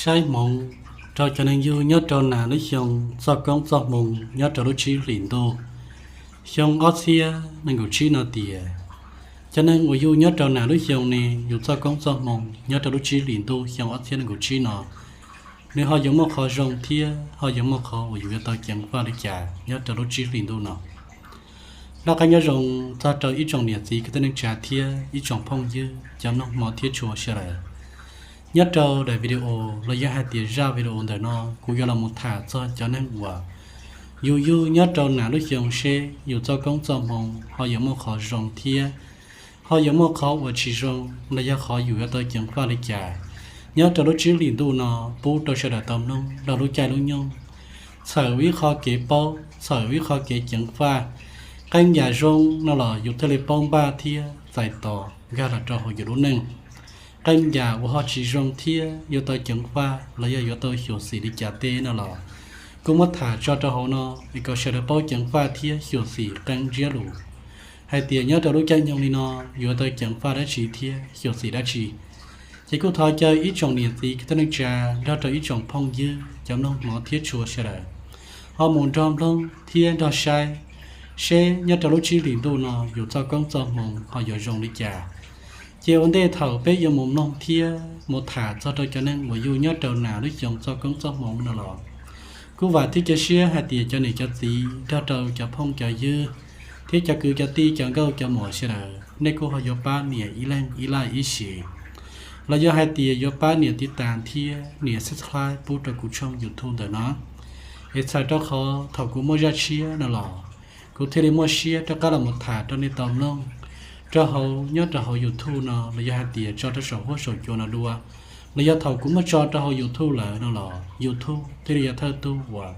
Saib hmoov rau cov neeg yug nyob rau nas lub xyoo txoj koob txoj hmoo nyob rau lub tsib hlis ntuj xyoo ob txhiab nees nkaum tsib no tias, cov neeg uas yug nyob rau nas lub xyoo ne, yus txoj koob txoj hmoo nyob rau lub tsib hlis ntuj xyoo ob txhiab nees nkaum tsib no, nws ho yuav muaj qhov zoo thiab ho yuav muaj qhov uas yus yuav tau ceev faj li cas nyob rau lub tsib hlis ntuj no. Noj qab nyob zoo txog rau ib tsoom niam txiv kwv tij neej tsa thiab ib tsoom phooj ywg cov mloog hmov thiab tshua sawv daws. Nyob rau daim video los yog hais tias zaj video ntawm no, kuv yuav los mus tham txog cov neeg uas yus yug nyob rau nas lub xyoo seb yus txoj koob txoj hmoo ho yuav muaj qhov zoo thiab ho yuav muaj qhov uas tsis zoo los yog qhov yus yuav tau ceev faj li cas nyob rau lub tsib hlis ntuj no pub rau sawv daws tau mloog rau lub caij lub nyoog, txhawm ua ib qho kev paub, txhawm ua ib qho kev ceev faj. Qee yam zoo no los yus thiaj li paub npaj thiab txais tos nkag los rau hauv yus lub neej. Qee yam uas ho tsis zoo thiab yuav tau ceev faj los yog yuav tau xyuam xim li cas tej no los kuv muab tham tso rau hauv no es kom sawv daws paub ceev faj thiab xyuam xim qee ntsiab lus hais tias nyob rau lub caij nyoog li no yuav tau ceev faj dab tsi thiab xyuam xim dab tsi. Ces kuj thov caw ib tsoom niam txiv kwv tij neej tsa nrog rau ib tsoom phooj ywg cov mloog hmov thiab tshua sawv daws ho mus nrog mloog thiab nrog saib seb nyob rau lub tsib hlis ntuj no yus txoj koob txoj hmoo ho yuav zoo li cas. Ces ua ntej thaum peb yuav mus mloog thiab mus tham txog rau cov neeg uas yug nyob rau nas lub xyoo txoj koob txoj hmoo no los kuj vam thiab cia siab hais tias cov niam cov txiv nrog rau cov phooj cov ywg thiab cov kwv cov tij cov nkauj cov muam sawv daws nej kuj ho yuav pab nias ib leeg ib like ib si los yog hais tias yuav pab nias tiv tas thiab nias subscribe pub rau kuv tshooj YouTube ntawm no, es txhawm rau qhov thaum kuv muaj zaj tshiab no los kuv thiaj li muaj siab rov qab los mus tham rau nej tau mloog rau hauv nyob rau hauv YouTube no los yog hais tias tso rau saum huab saum cua no dua, los yog thaum kuv muab tso rau hauv YouTube lawm no los YouTube thiaj li yog thawj tug uas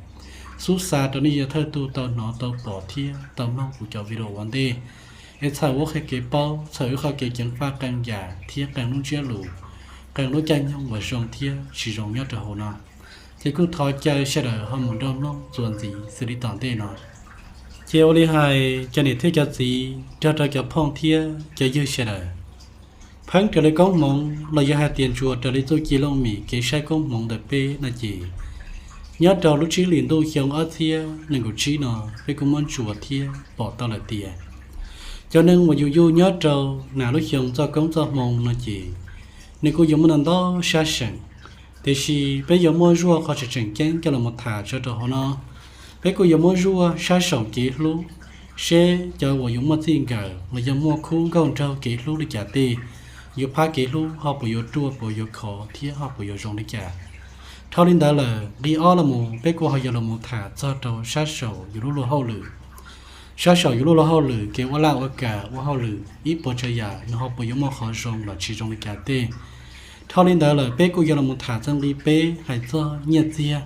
xub xa rau nej yog thawj tug tau hnov tau pom thiab tau mloog kuv cov video ua ntej. Es txhawm ua qhov kev paub, txhawm ua qhov kev ceev faj qee yam thiab qee lub ntsiab lus, qee lub caij nyoog uas zoo thiab tsis zoo nyob rau hauv no. Ces kuj thov caw sawv daws ho mus nrog mloog txuas ntxiv xws li tom ntej no. Ces ua li hais cov niam thiab cov txiv nrog rau cov phooj thiab cov ywg sawv daws, pheeb raws li koob hmoov los yog hais tias ntsuas raws li txuj ci looj mim kev saib koob hmoov ntawm peb no ces nyob rau lub tsib hlis ntuj xyoo ob txhiab nees nkaum tsib no peb kuj muab ntsuas thiab pom tau lawm tias cov neeg uas yus yug nyob rau nas lub xyoo txoj koob txoj hmoo no ces nws kuj yuav muaj ntau ntau sab seem, tiam sis peb yuav muab zuaj qhov tseem tseem ceeb coj los mus tham tso rau hauv no. Peb kuj yuav muab zuaj sab saum kev hlub, seb cov uas yus muaj txij nkawm los yog muaj khub nkauj nraug kev hlub li cas tej, yus phab kev hlub ho puas yuav ruaj puas yuav khov thiab ho puas yuav zoo li cas. Dhau li ntawd lawm nqi ob los mus peb kuj ho yuav los mus tham txog rau sab saum yus lub luag hauj lwm. Sab saum yus lub luag hauj lwm kev ua laj ua kam ua hauj lwm ib puas tsav yam nws ho puas yuav muaj qhov zoo los tsis zoo li cas tej. Dhau li ntawd lawm peb kuj yuav los mus tham txog nqi peb hais txog nyiaj txiag.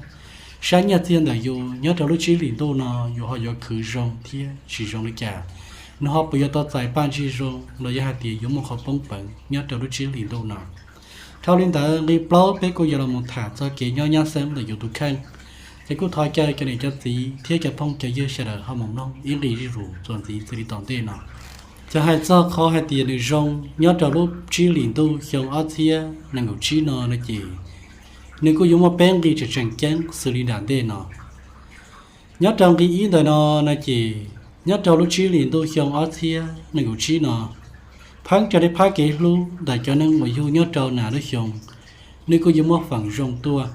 Sab nyiaj txiag ntawm yus nyob rau lub tsib hlis ntuj no yus ho yuav khwv zoo thiab tsis zoo li cas, nws ho puas yuav tau txais paj ntsig zoo los yog hais tias yuav muaj qhov poob peev nyob rau lub tsib hlis ntuj no. Dhau li ntawd nqi plaub peb kuj yuav los mus tham txog kev nyob nyab xeeb ntawm yus tus kheej. Ces kuj thov caw cov niam cov txiv thiab cov phooj cov ywg sawv daws ho mus mloog ib nqi zuj zus txuas ntxiv xws li tom ntej no. Ces hais txog qhov hais tias nws zoo nyob rau lub tsib hlis ntuj xyoo ob txhiab nees nkaum tsib no no ces nws kuj yuav muaj peb nqi tseem tseem ceeb xws li nram ntej no. Nyob rau nqi ib ntawm no no ces nyob rau lub tsib hlis ntuj xyoo ob txhiab nees nkaum tsib no, pheeb raws li phab kev hlub ntawm cov neeg uas yug nyob rau nas lub xyoo, nws kuj yuav muaj feem zoo tuaj.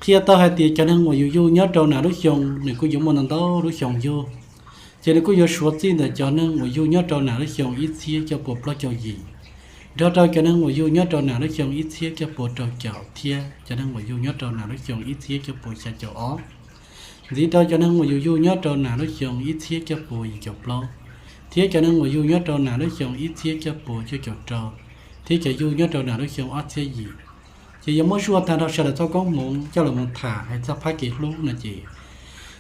Qhia tau hais tias cov neeg uas yus yug nyob rau nas lub xyoo nws kuj yuav muaj ntau ntau lub xyoo yug, ces nws kuj yuav suav txij ntawm cov neeg uas yug nyob rau nas lub xyoo ib txhiab cuaj pua plaub caug yim, nrog rau cov neeg uas yug nyob rau nas lub xyoo ib txhiab cuaj pua rau caum thiab cov neeg uas yug nyob rau nas lub xyoo ib txhiab cuaj pua xya caum ob, ntxiv rau cov neeg uas yus yug nyob rau nas lub xyoo ib txhiab cuaj pua yim caum plaub, thiab cov neeg uas yug nyob rau nas lub xyoo ib txhiab cuaj pua cuaj caum rau, thiab cov yug nyob rau nas lub xyoo ob txhiab yim. Ces yuav muab zuaj tag nrho sawv daws txoj koob hmoov coj los mus tham hais txog phab kev hlub no ces,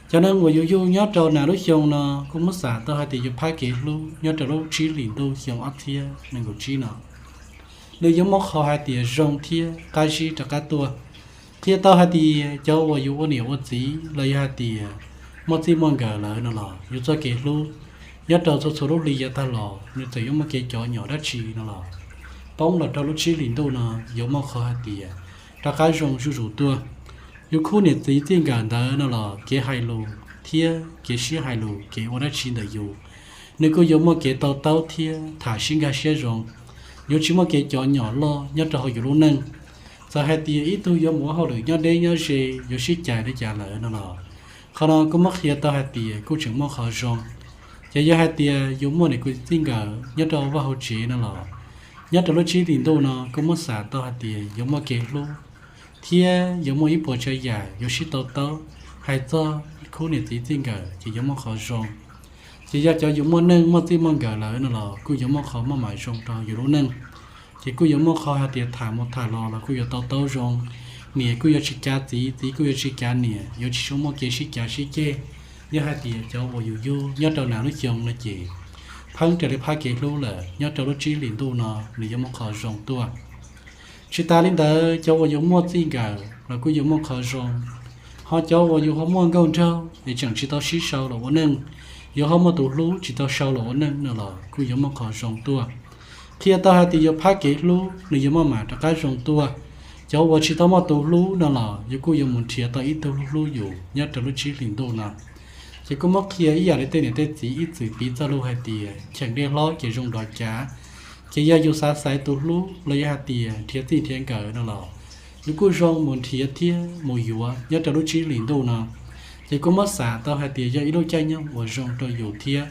cov neeg uas yus yug nyob rau nas lub xyoo no kuj muab xam tau hais tias yus phab kev hlub nyob rau lub tsib hlis ntuj xyoo ob txhiab nees nkaum tsib no, nws yuav muaj qhov hais tias zoo thiab qab zib rov qab tuaj. Qhia tau hais tias cov uas yus ua niam ua txiv los yog hais tias muaj txij muaj nkawm lawm no los yus txoj kev hlub nyob rau txhua txhua lub hli yav tag los nws txawm yuav muaj kev cov nyom dab tsi no los poob los rau lub tsib hlis ntuj no yuav muaj qhov hais tias rov qab zoo zuj zus tuaj. Yus khub niam txiv txij nkawm ntawd no los kev hais lus thiab kev sib hais lus, kev ua dab tsi ntawm yus, nws kuj yuav muaj kev to taub thiab tham sib nkag siab zoo. Yuav tsis muaj kev cov nyom loj nyob rau hauv yus lub neej. Txawm hais tias ib tug yuav mus ua hauj lwm nyob deb nyob ze, yuav sib cais li cas lawm no los, qhov no kuj muab qhia tau hais tias kuj tseem muaj qhov zoo. Ces yog hais tias yus muaj niam txiv txij nkawm nyob rau vaj hauv tsev no los, nyob rau lub tsib hlis ntuj no kuj muab xav tau hais tias yuav muaj kev hlub thiab yuav muaj ib puas tsav yam yuav sib to taub. Hais txog khub niam txiv txij nkawm ces yuav muaj qhov zoo. Ces yog cov yus muaj neej muaj txij muaj nkawm lawm no los kuj yuav muaj qhov maj mam zoo rau yus lub neej. Ces kuj yuav muaj qhov hais tias tham mus tham los los kuj yuav to taub zoo. Niam kuj yuav tsis cav txiv, txiv kuj yuav tsis cav niam, yuav tsis tshua muaj kev sib cav sib ceg. Yog hais tias cov uas yus yug nyob rau nas lub xyoo no ces pheeb raws li phab kev hlub lawm, nyob rau lub tsib hlis ntuj no nws yuav muaj qhov zoo tuaj. Tsis tas li ntawd, cov uas yus muaj txij nkawm los kuj yuav muaj qhov zoo. Ho cov uas yus ho muaj nkauj nraug es tseem tsis tau sib sau los ua neej, yus ho muaj tus hlub tsis tau sau los ua neej no los kuj yuav muaj qhov zoo tuaj. Qhia tau hais tias yus phab kev hlub nws yuav maj mam rov qab zoo tuaj. Cov uas tsis tau muaj tus hlub no los yus kuj yuav mus nrhiav tau ib tug hlub hlub yus nyob rau lub tsib hlis ntuj no. Ces kuj muab qhia ib yam li tej niam tej txiv ib txwm piv txoj lus hais tias cheem dej hlob ces zoo dov cav. Ces yog yus xav xaiv tus hlub los yog hais tias nrhiav txij nrhiav nkawm no los, yus kuj zoo mus nrhiav thiab mus yuav nyob rau lub tsib hlis ntuj no. Ces kuj muab xav tau hais tias yog ib lub caij nyoog uas zoo rau yus thiab,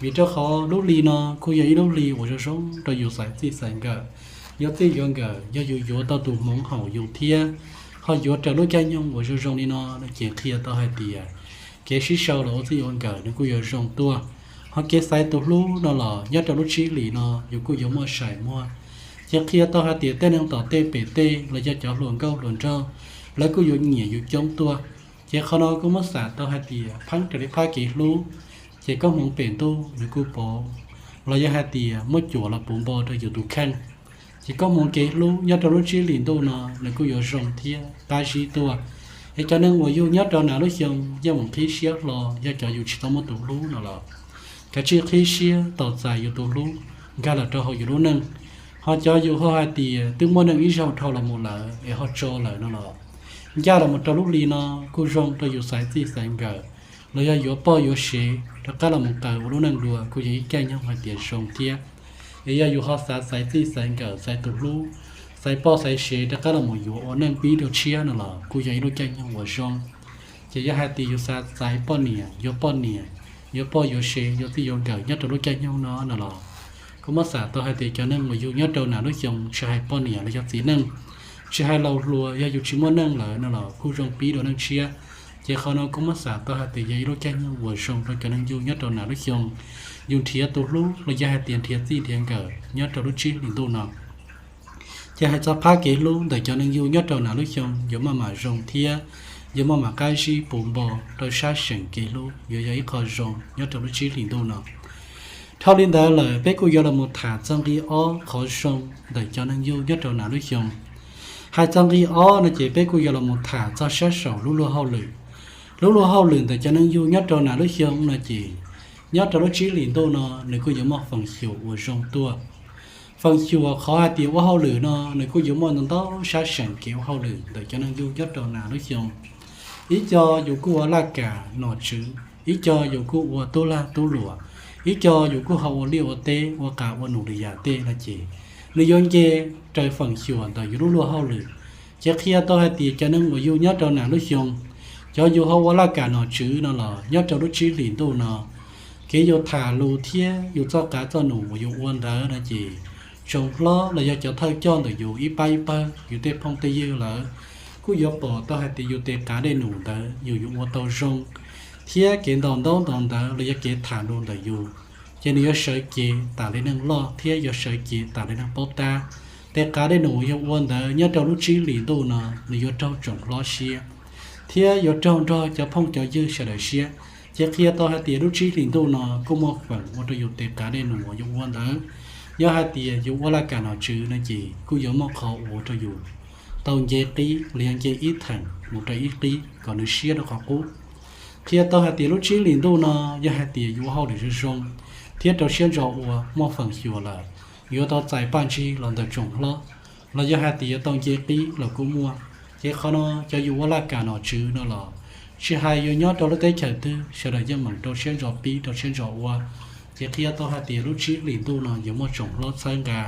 vim rau qhov lub hli no kuj yog ib lub hli uas zoo zoo rau yus xaiv txij xaiv nkawm. Yuav txij yuav nkawm yog yus yuav tau tus hmoov haum yus thiab, ho yuav raws lub caij nyoog uas zoo zoo li no, ces qhia tau hais tias kev sib sau los ua txij ua nkawm nws kuj yuav zoo tuaj. Ho kev xaiv tus hlub no los nyob rau lub tsib hlis no yus kuj yuav muaj sai muaj. Ces qhia tau hais tias tej neeg tom tej pem tej los yog cov hluas nkauj hluas nraug, lawv kuj yuav nyiam yus coob tuaj. Ces qhov no kuj muab xav tau hais tias pheeb raws li phab kev hlub, ces koob hmoov pem ntuj nws kuj pov, los yog hais tias muab cuam los puv npo rau yus tus kheej. Ces koob hmoov kev hlub nyob rau lub tsib hlis ntuj no nws kuj yuav zoo thiab qab zib tuaj. Es cov neeg uas yug nyob rau nas lub xyoo yeej mus qhib siab hlo, yog cov yus tsis tau muaj tus hlub no los, kav tsij qhib siab tos txais yus tus hlub nkag los rau hauv yus lub neej. Ho cov yus ho hais tias twb muaj neej ib zaug dhau los mus lawm es ho tso lawm no los, ncaj los mus rau lub hli no kuj zoo rau yus xaiv txij xaiv nkawm, los yog yuav poj yuav sev rov qab los mus qaws ua lub neej dua kuj yog ib caij nyoog hais tias zoo thiab. Es yog yus ho xav xaiv txij xaiv nkawm, xaiv tus hlub, xaiv poj xaiv sev rov qab los mus yuav ua neej pib dua tshiab no los kuj yog ib lub caij nyoog uas zoo. Ces yog hais tias yus xav xaiv poj niam, yuav poj niam, yuav poj yuav sev, yuav txij yuav nkawm nyob rau lub caij nyoog no no los, kuj muab xav tau hais tias cov neeg uas yug nyob rau nas lub xyoo tsis hais poj niam los yog txiv neej, tsis hais laus hluas, yog yus tsis muaj neej lawm no los kuj zoo pib dua neej tshiab. Ces qhov no kuj muab xav tau hais tias yog ib lub caij nyoog uas zoo rau cov neeg yug nyob rau nas lub xyoo, yus nrhiav tus hlub los yog hais tias nrhiav txij nrhiav nkawm nyob rau lub tsib hlis ntuj no. Ces hais txog phab kev hlub ntawm cov neeg yug nyob rau nas lub xyoo yuav maj mam zoo thiab yuav maj mam qab zib puv npo rau sab seem kev hlub, yuav yog ib qho zoo nyob rau lub tsib hlis ntuj no. Dhau li ntawd lawm peb kuj yuav los mus tham txog nqi ob qhov zoo ntawm cov neeg yug nyob rau nas lub xyoo. Hais txog nqi ob no ces peb kuj yuav los mus tham txog sab saum lub luag hauj lwm. Lub luag hauj lwm ntawm cov neeg yug nyob rau nas lub xyoo no ces nyob rau lub tsib hlis ntuj no nws kuj yuav muaj feem xyuam uas zoo tuaj. Feem xyuam qhov hais tias ua hauj lwm no nws kuj yuav muaj ntau ntau sab seem kev ua hauj lwm ntawm cov neeg yug nyob rau nas lub xyoo. Ib co yus kuj ua laj kam nom tswv, ib co yus kuj ua tub lag tub luam, ib co yus kuj ho ua liaj ua teb ua qas ua num lwm yam tej no ces nws yuav nce raws feem xyuam ntawm yus lub luag hauj lwm. Ces qhia tau hais tias cov neeg uas yug nyob rau nas lub xyoo, cov yus ho ua laj kam nom tswv no los nyob rau lub tsib hlis ntuj no, kev yus tham lus thiab yus txoj qav txoj num uas yus ua ntawd no ces tsoom hlob los yog cov thawj coj ntawm yus ib pab ib pawg, yus tej phooj tej ywg lawm kuj yuav pom tau hais tias yus tes qav dej num ntawd yus yuav ua tau zoo, thiab kev ntaus ntaub ntaus ntawv los yog kev tham lus ntawm yus ces nws yuav sawv cev tas li neeg loj thiab yuav sawv cev tas li neeg paub tab. Tes qav dej num uas yus ua ntawd nyob rau lub tsib hlis ntuj no nws yuav raug tsoom hlob siab thiab yuav raug nrog cov phooj cov ywg sawv daws siab. Ces qhia tau hais tias lub tsib hlis ntuj no kuj muaj feem ua rau yus tes qav dej num uas yus ua ntawd. Yog hais tias yus ua laj kam nom tswv no ces kuj yuav muaj qhov ua rau yus tau nce qib los yog nce ib theem mus rau ib qib kom nws siab rau qhov qub. Qhia tau hais tias lub tsib hlis ntuj no yog hais tias yus ua hauj lwm zoo zoo thiab rau siab ntso ua muaj feem xyuam lawm, yuav tau txais paj ntsig los ntawm tsoom hlob, los yog hais tias yuav tau nce qib los kuj muaj. Ces qhov no cov yus ua laj kam nom tswv no los tsis hais yus nyob rau lub teb chaws twg, sawv daws yeej meem rau siab ntso pib rau siab ntso ua. Ces qhia tau hais tias lub tsib hlis ntuj no yuav muaj tsoom hlob txhawb nqa,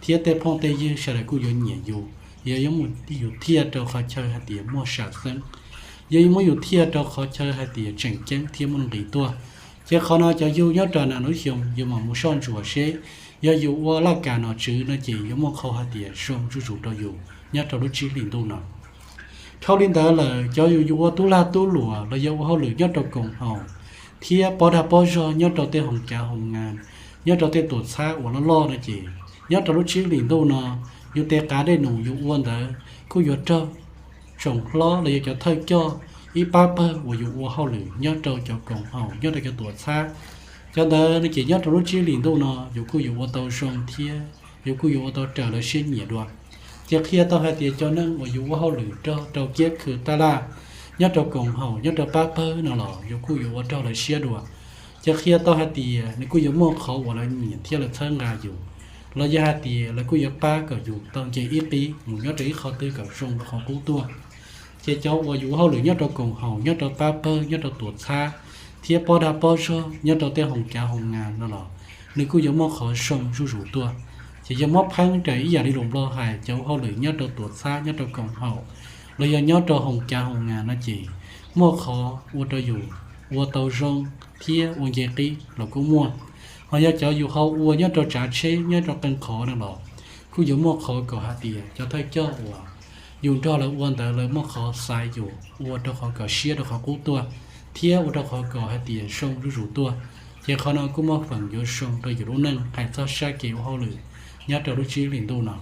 thiab tej phooj tej ywg sawv daws kuj yuav nyiam yus, yog yuav muab yus thiaj rau qhov chaw hais tias muaj sam xeeb, yog yuav muab yus thiaj rau qhov chaw hais tias tseem ceeb thiab muaj nuj nqis tuaj. Ces qhov no cov yug nyob rau nam lub xyoo yus mam mus soj ntsuam seb yog yus ua laj kam nom tswv no ces yuav muaj qhov hais tias zoo zuj zus rau yus nyob rau lub tsib hlis ntuj no. Dhau li ntawd lawm cov yus, yus ua tub lag tub luam los yog ua hauj lwm nyob rau koom haum thiab pob dag pob zog nyob rau tej hoos cav hoos nas, nyob rau tej tuam txhab uas loj loj no ces nyob rau lub tsib hlis ntuj no yus tes qav dej num yus ua ntawd kuj yuav raug tsoom hlob los yog cov thawj coj ib pab pawg uas yus ua hauj lwm nyob rau cov koom haum nyob rau cov tuam txhab. Cov ntawd no ces nyob rau lub tsib hlis ntuj no yus kuj yuav ua tau zoo thiab yus kuj yuav ua tau raws lawv siab nyiam dua. Ces qhia tau hais tias cov neeg uas yus ua hauj lwm nrog rau kiab khw taj laj nyob rau koom haum nyob rau pab pawg no los yus kuj yuav ua raug lawv siab dua. Ces qhia tau hais tias nws kuj yuav muaj qhov uas lawv nyiam thiab lawv txhawb nqa yus, los yog hais tias lawv kuj yuav pab kom yus tau nce ib qib mus nyob rau ib qhov twg kom zoo rau qhov qub tuaj. Ces cov uas yus ua hauj lwm nyob rau koom haum nyob rau pab pawg nyob rau tuam txhab thiab pob dag pob zog nyob rau tej hoos cav hoos nas no los nws kuj yuav muaj qhov zoo zuj zus tuaj. Ces yog muab pheeb raws ib yam li lus Nplog hais cov ua hauj lwm nyob rau tuam txhab nyob rau koom haum los yog nyob rau hoos cav hoos nas no ces muaj qhov ua rau yus ua tau zoo thiab ua nce qib los kuj muaj. Ho yog cov yus ho ua nyob rau tsav tsheb nyob rau qee qhov no los kuj yuav muaj qhov kom hais tias cov thawj coj uas yus nrog lawv ua ntawd lawv muaj qhov xaiv yus ua rau qhov kom siab rau qhov qub tuaj thiab ua rau qhov kom hais tias zoo zuj zus tuaj. Ces qhov no kuj muaj feem yuav zoo rau yus lub neej hais txog sab kev ua hauj lwm nyob rau lub tsib hlis ntuj no.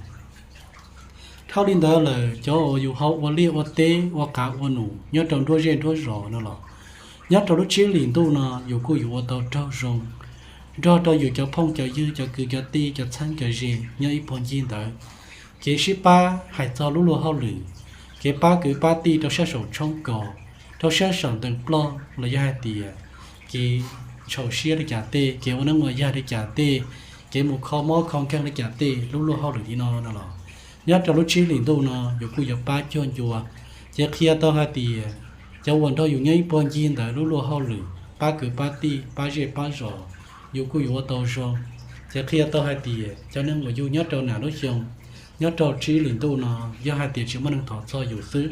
Dhau li ntawd lawm cov uas yus ho ua liaj ua teb ua qav ua num nyob rau nruab zej nruab zos no los nyob rau lub tsib hlis ntuj no yus kuj yuav ua tau raug zoo nrog rau yus cov phooj cov ywg cov kwv cov tij cov txheeb cov ze nyob ib puag ncig ntawd. Kev sib pab hais txog lub luag hauj lwm, kev pab kwv pab tij rau sab saum tshoob kos, rau sab saum ntees ploj los yog hais tias kev ntshaus siab li cas tej, kev ua neeb ua yaig li cas tej, kev mus kho mob kho nkeeg li cas tej, lub luag hauj lwm li no no los nyob rau lub tsib hlis ntuj no yus kuj yuav pab cuag ncua. Ces qhia tau hais tias cov uas nrog yus nyob ib puag ncig ntawd lub luag hauj lwm pab kwv pab tij pab zej pab zos yus kuj yuav ua tau zoo. Ces qhia tau hais tias cov neeg uas yug nyob rau nam lub xyoo nyob rau tsib hlis ntuj no yog hais tias tsis muaj neeg thov txog yus xwb,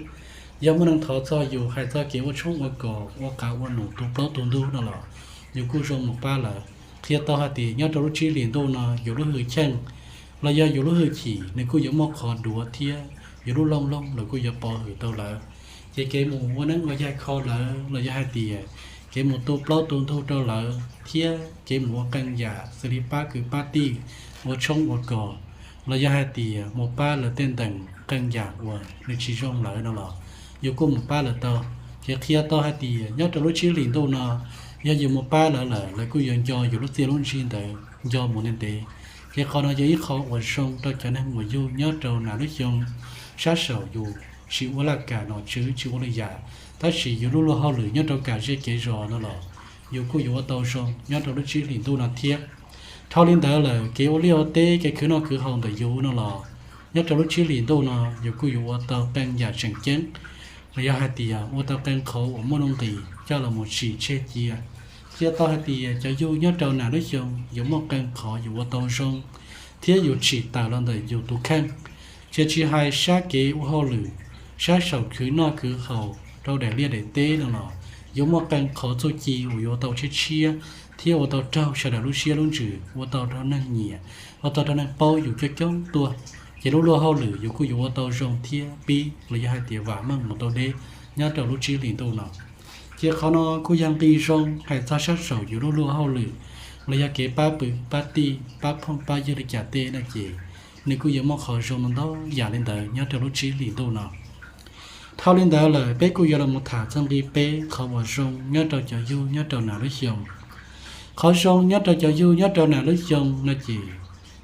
yog muaj neeg thov txog yus hais txog kev ua tshoob ua kos ua qav ua num tu plaub tu ntug no los yus kuj zoo mus pab lawv. Qhia tau hais tias nyob rau lub tsib hlis ntuj no yus lub hwj chim los yog yus lub hwj chim nws kuj yuav muaj qhov duav thiab yus lub looj loog los kuj yuav pov hwm tau lawv. Ces kev mus ua neeb ua yaig kho lawv los yog hais tias kev mus tu plaub tu ntug rau lawv thiab kev mus ua qee yam xws li pab kwv pab tij, ua tshoob ua kos, los yog hais tias mus pab lawv tej ntees qee yam uas nws tsis zoo lawm no los yus kuj mus pab lawv tau. Ces qhia tau hais tias nyob rau lub tsib hlis ntuj no yog yus mus pab lawv lawm lawv kuj yuav nco yus lub txiaj lub ntsig ntawd nco mus ntev ntev. Ces qhov no yog ib qho uas zoo rau cov neeg uas yug nyob rau nam lub xyoo sab saum yus tsis ua laj kam nom tswv tsis ua li yam, tab sis yus lub luag hauj lwm nyob rau kam zej kev zos no los yus kuj yuav ua tau zoo nyob rau lub tsib hlis ntuj no thiab. Dhau li ntawd lawm kev ua liaj ua teb kev khwv noj khwv haus ntawm yus no los nyob rau lub tsib hlis ntuj no yus kuj yuav ua tau qee yam tseem ceeb los yog hais tias ua tau qee qhov uas muaj nuj nqis coj los mus tsim tseg cia. Qhia tau hais tias cov yug nyob rau nam lub xyoo yuav muaj qee qhov yus ua tau zoo thiab yus tsim tawm los ntawm yus tus kheej. Ces tsis hais sab kev ua hauj lwm, sab saum khwv noj khwv haus rau daim liaj daim teb no los yuav muaj qee qhov txuj ci uas yuav ua tau tshiab tshiab thiab ua tau raug sawv daws lub siab lub ntsws, ua tau rau neeg nyiam, ua tau rau neeg paub yus coob coob tuaj. Ces lub luag hauj lwm yus kuj yuav ua tau zoo thiab pib los yog hais tias vam meej mus tau deb nyob rau lub tsib hlis ntuj no. Ces qhov no kuj yog nqi zoo hais txog sab saum yus lub luag hauj lwm los yog kev pab kwv pab tij pab phooj pab ywg li cas tej no ces nws kuj yuav muaj qhov zoo ntau yam li ntawd nyob rau lub tsib hlis ntuj no. Dhau li ntawd lawm peb kuj yuav los mus tham txog nqi peb qhov uas zoo nyob rau cov yug nyob rau nam lub xyoo. Qhov zoo nyob rau cov yug nyob rau nam lub xyoo no ces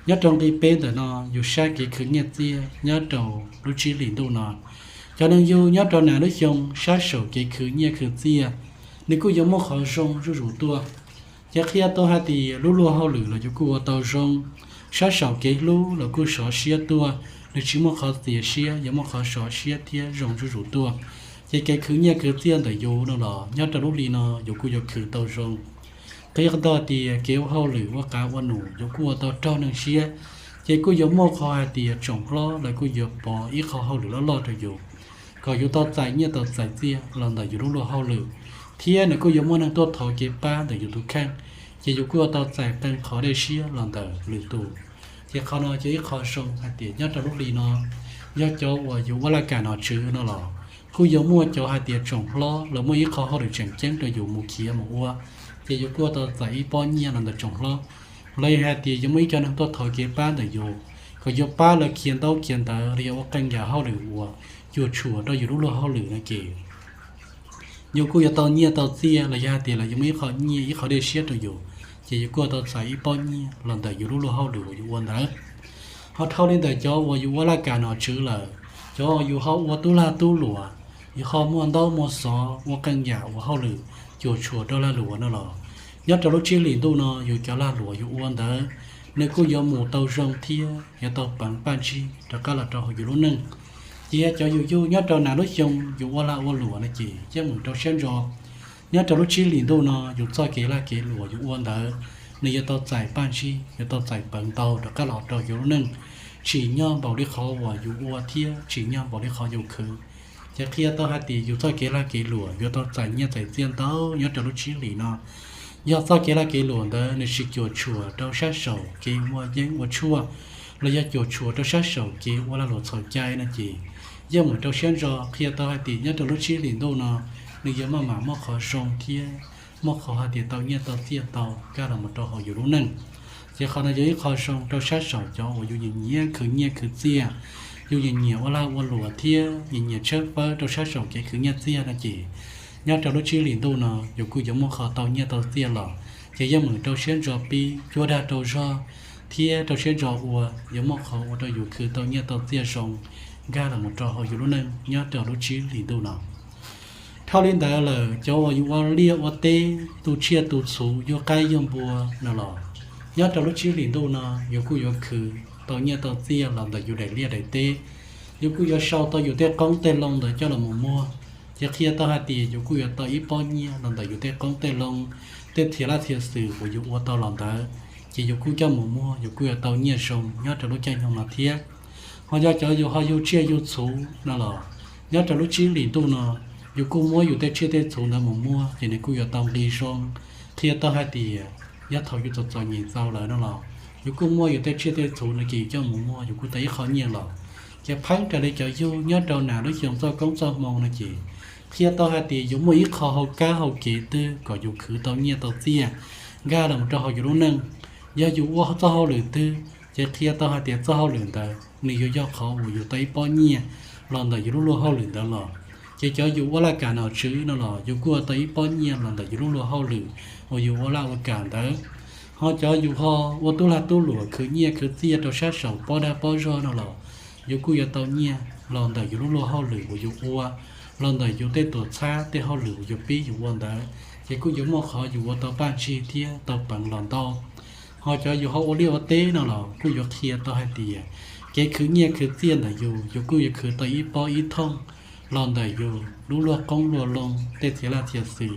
nyob rau nqi peb ntawm no yus saib kev khwv nyiaj txiaj nyob rau lub tsib hlis ntuj no. Cov neeg yug nyob rau nam lub xyoo sab saum kev khwv nyiaj khwv txiaj nws kuj yuav muaj qhov zoo zuj zus tuaj. Ces qhia tau hais tias lub luag hauj lwm los yus kuj ua tau zoo, sab saum kev hlub los kuj sov siab tuaj, nws tsis muaj qhov txias siab, yuav muaj qhov sov siab thiab zoo zuj zus tuaj. Ces kev khwv nyiaj khwv txiaj ntawm yus no los nyob rau lub hli no yus kuj yuav khwv tau zoo. Qhia tau tias kev ua hauj lwm ua qav ua num yus kuj ua tau raug neeg siab, ces kuj yuav muaj qhov hais tias tsoom hlob lawv kuj yuav pov ib qho hauj lwm loj loj rau yus, kom yus tau txais nyiaj tau txais txiaj los ntawm yus lub luag hauj lwm, thiab nws kuj yuav muaj neeg tuaj thov kev pab ntawm yus tus kheej, ces yus kuj yuav tau txais qee qhov dej siab los ntawm lwm tus. Ces qhov no yog ib qho zoo hais tias nyob rau lub hli no, yog cov uas yus ua laj kam nom tswv no los kuj yuav muaj cov hais tias tsoom hlob los muaj ib qho hauj lwm tseem ceeb rau yus mus khiav mus ua, ces yus kuj yuav tau txais ib pob nyiaj los ntawm tsoom hlob, los yog hais tias yuav muaj ib co neeg tuaj thov kev pab ntawm yus, kom yus pab lawv khiav ntaub khiav ntawv los yog ua qee yam hauj lwm uas cuam tshuam rau yus lub luag hauj lwm no ces yus kuj yuav tau nyiaj tau txiaj los yog hais tias lawv yuav muaj ib qho nyiaj ib qho dej siab rau yus, ces yus kuj yuav tau txais ib pob nyiaj los ntawm yus lub luag hauj lwm uas yus ua ntawd. Ho dhau li ntawm cov uas yus ua laj kam nom tswv lawm, cov uas yus ho ua tub lag tub luam, yus ho muaj ntaub muaj xov ua qee yam uas hauj lwm cuam tshuam rau lag luam no los, nyob rau lub tsib hlis ntuj no yus cov lag luam yus ua ntawd, nws kuj yuav mus tau zoo thiab yuav tau peev paj ntsig rov qab los rau hauv yus lub neej. Ces yog cov yus yug nyob rau nas lub xyoo yus ua lag ua luam no ces yeej mus rau siab ntso. Nyob rau lub tsib hlis ntuj no yus txoj kev lag kev luam yus ua ntawd, nws yuav tau txais paj ntsig, yuav tau txais peev ntau rov qab los rau yus lub neej, tsim nyog npaum li qhov uas yus ua thiab tsim nyog npaum li qhov yus khwv. Ces qhia tau hais tias yus txoj kev lag kev luam yuav tau txais nyiaj txais txiaj ntau nyob rau lub tsib hlis no. Yog txoj kev lag kev luam ntawd nws tsis cuam tshuam rau sab saum kev ua yeeb ua tshuaj, los yog cuam tshuam rau sab saum kev ua lag luam txhaum cai no ces yeej mus rau siab ntso. Qhia tau hais tias nyob rau lub tsib hlis ntuj no, nws yuav maj mam muaj qhov zoo thiab muaj qhov hais tias tau nyiaj tau txiaj tau nkag los mus rau hauv yus lub neej. Ces qhov no yog ib qho zoo rau sab saum cov uas yus nyiam nyiam khwv nyiaj khwv txiaj, yus nyiam nyiam ua lag ua luam thiab nyiam nyiam tshawb fawb rau sab saum kev khwv nyiaj txiaj no ces nyob rau lub tsib hlis ntuj no yus kuj yuav muaj qhov tau nyiaj tau txiaj los. Ces yeej mus rau siab ntso pib cuab dag rau zog thiab rau siab ntso ua, yuav muaj qhov ua rau yus khwv tau nyiaj tau txiaj zoo nkag los mus rau hauv yus lub neej nyob rau lub tsib hlis ntuj no. Dhau li ntawd lawm cov uas yus ua liaj ua teb, tu tsiaj tu txhuv, yug qaib yug npua no los, nyob rau lub tsib hlis ntuj no yus kuj yuav khwv tau nyiaj tau txiaj los ntawm yus daim liaj daim teb. Yus kuj yuav sau tau yus tej qoob tej loo ntawd coj los mus muag, ces qhia tau hais tias yus kuj yuav tau ib pob nyiaj los ntawm yus tej qoob tej loo, tej txhia laj txhia xwm uas yus ua tau los ntawd, ces yus kuj coj mus muag yus kuj yuav tau nyiaj zoo nyob rau lub caij nyoog no thiab. Ho yog cov yus ho yug tsiaj yug txhuv no los, nyob rau lub tsib hlis ntuj no, yus kuj muab yus tej tsiaj tej txhuv ntawd mus muag ces nws kuj yuav tau nqi zoo. Qhia tau hais tias yog thaum yus txom txom nyem txaus lawm no los, yus kuj muab yus tej tsiaj tej txhuv no ces yus coj mus muag yus kuj tau ib qho nyiaj los. Ces pheeb raws li cov yug nyob rau nas lub xyoo txoj koob txoj hmoo no ces qhia tau hais tias yus muaj ib qho hauv kab hauv kev twg kom yus khwv tau nyiaj tau txiaj nkag los mus rau hauv yus lub neej. Yog yus ua txoj hauj lwm twg ces qhia tau hais tias txoj hauj lwm ntawd nws yuav yog qhov uas yus tau ib pob nyiaj los ntawm yus lub luag hauj lwm ntawd los. Ces cov yus ua laj kam nom tswv no los yus kuj ua tau ib pob nyiaj los ntawm yus lub luag hauj lwm uas yus ua laj ua kam ntawd. Ho cov yus ho ua tub lag tub luam khwv nyiaj khwv txiaj rau sab saum pob dag pob zog no los, yus kuj yuav tau nyiaj los ntawm yus lub luag hauj lwm uas yus ua, los ntawm yus tej tuam txhab tej hauj lwm uas yus pib yus ua ntawd, ces kuj yuav muaj qhov yus ua tau paj ntsig thiab tau peev los ntau. Ho cov yus ho ua liaj ua teb no los kuj yuav qhia tau hais tias kev khwv nyiaj khwv txiaj ntawm yus, yus kuj yuav khwv tau ib pob ib thooj los ntawm yus lub luag qoob luag loo, tej txhia laj txhia xwm,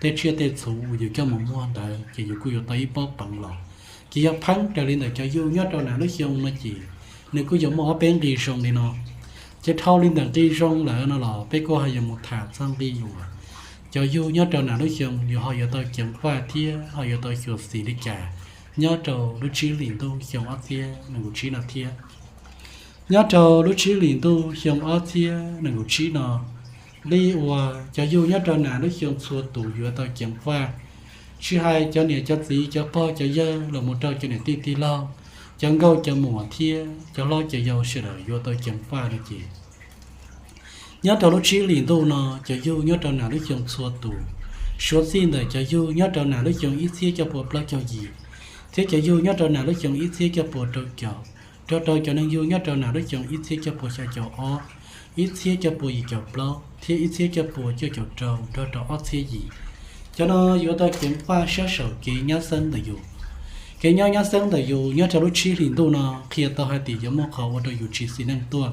tej tsiaj tej txhuv uas yus coj mus muag ntawd ces yus kuj yuav tau ib pob peev los. Ces yog pheeb raws li ntawm cov yug nyob rau nas lub xyoo no ces nws kuj yuav muaj ob peb nqi zoo li no. Ces dhau li ntawm nqi zoo lawm no los peb kuj ho yuav mus tham txog nqi uas cov yug nyob rau nas lub xyoo yus ho yuav tau ceev faj thiab ho yuav tau xyuam xim li cas nyob rau lub tsib hlis ntuj xyoo ob txhiab nees nkaum tsib no thiab. Nyob rau lub tsib hlis ntuj xyoo ob txhiab nees nkaum tsib no, li uas cov yug nyob rau nas lub xyoo txhua tus yuav tau ceev faj, tsis hais cov niam cov txiv cov pog cov yawg los mus rau cov niam tij tij laug, cov nkauj cov muam thiab cov hlob cov yau sawv daws yuav tau ceev faj no ces nyob rau lub tsib hlis ntuj no cov yug nyob rau nas lub xyoo txhua tus, suav txij ntawm cov yug nyob rau nas lub xyoo ib txhiab cuaj pua plaub caug yim, thiab cov yug nyob rau nas lub xyoo ib txhiab cuaj pua rau caum, nrog rau cov neeg yug nyob rau nas lub xyoo ib txhiab cuaj pua xya caum ob, ib txhiab cuaj pua yim caum plaub thiab ib txhiab cuaj pua cuaj caum rau nrog rau ob txhiab yim. Cov no yuav tau ceev faj sab saum kev nyab xeeb ntawm yus. Kev nyob nyab xeeb ntawm yus nyob rau lub tsib hlis ntuj no qhia tau hais tias yuav muaj qhov ua rau yus tsis xis neej tuaj.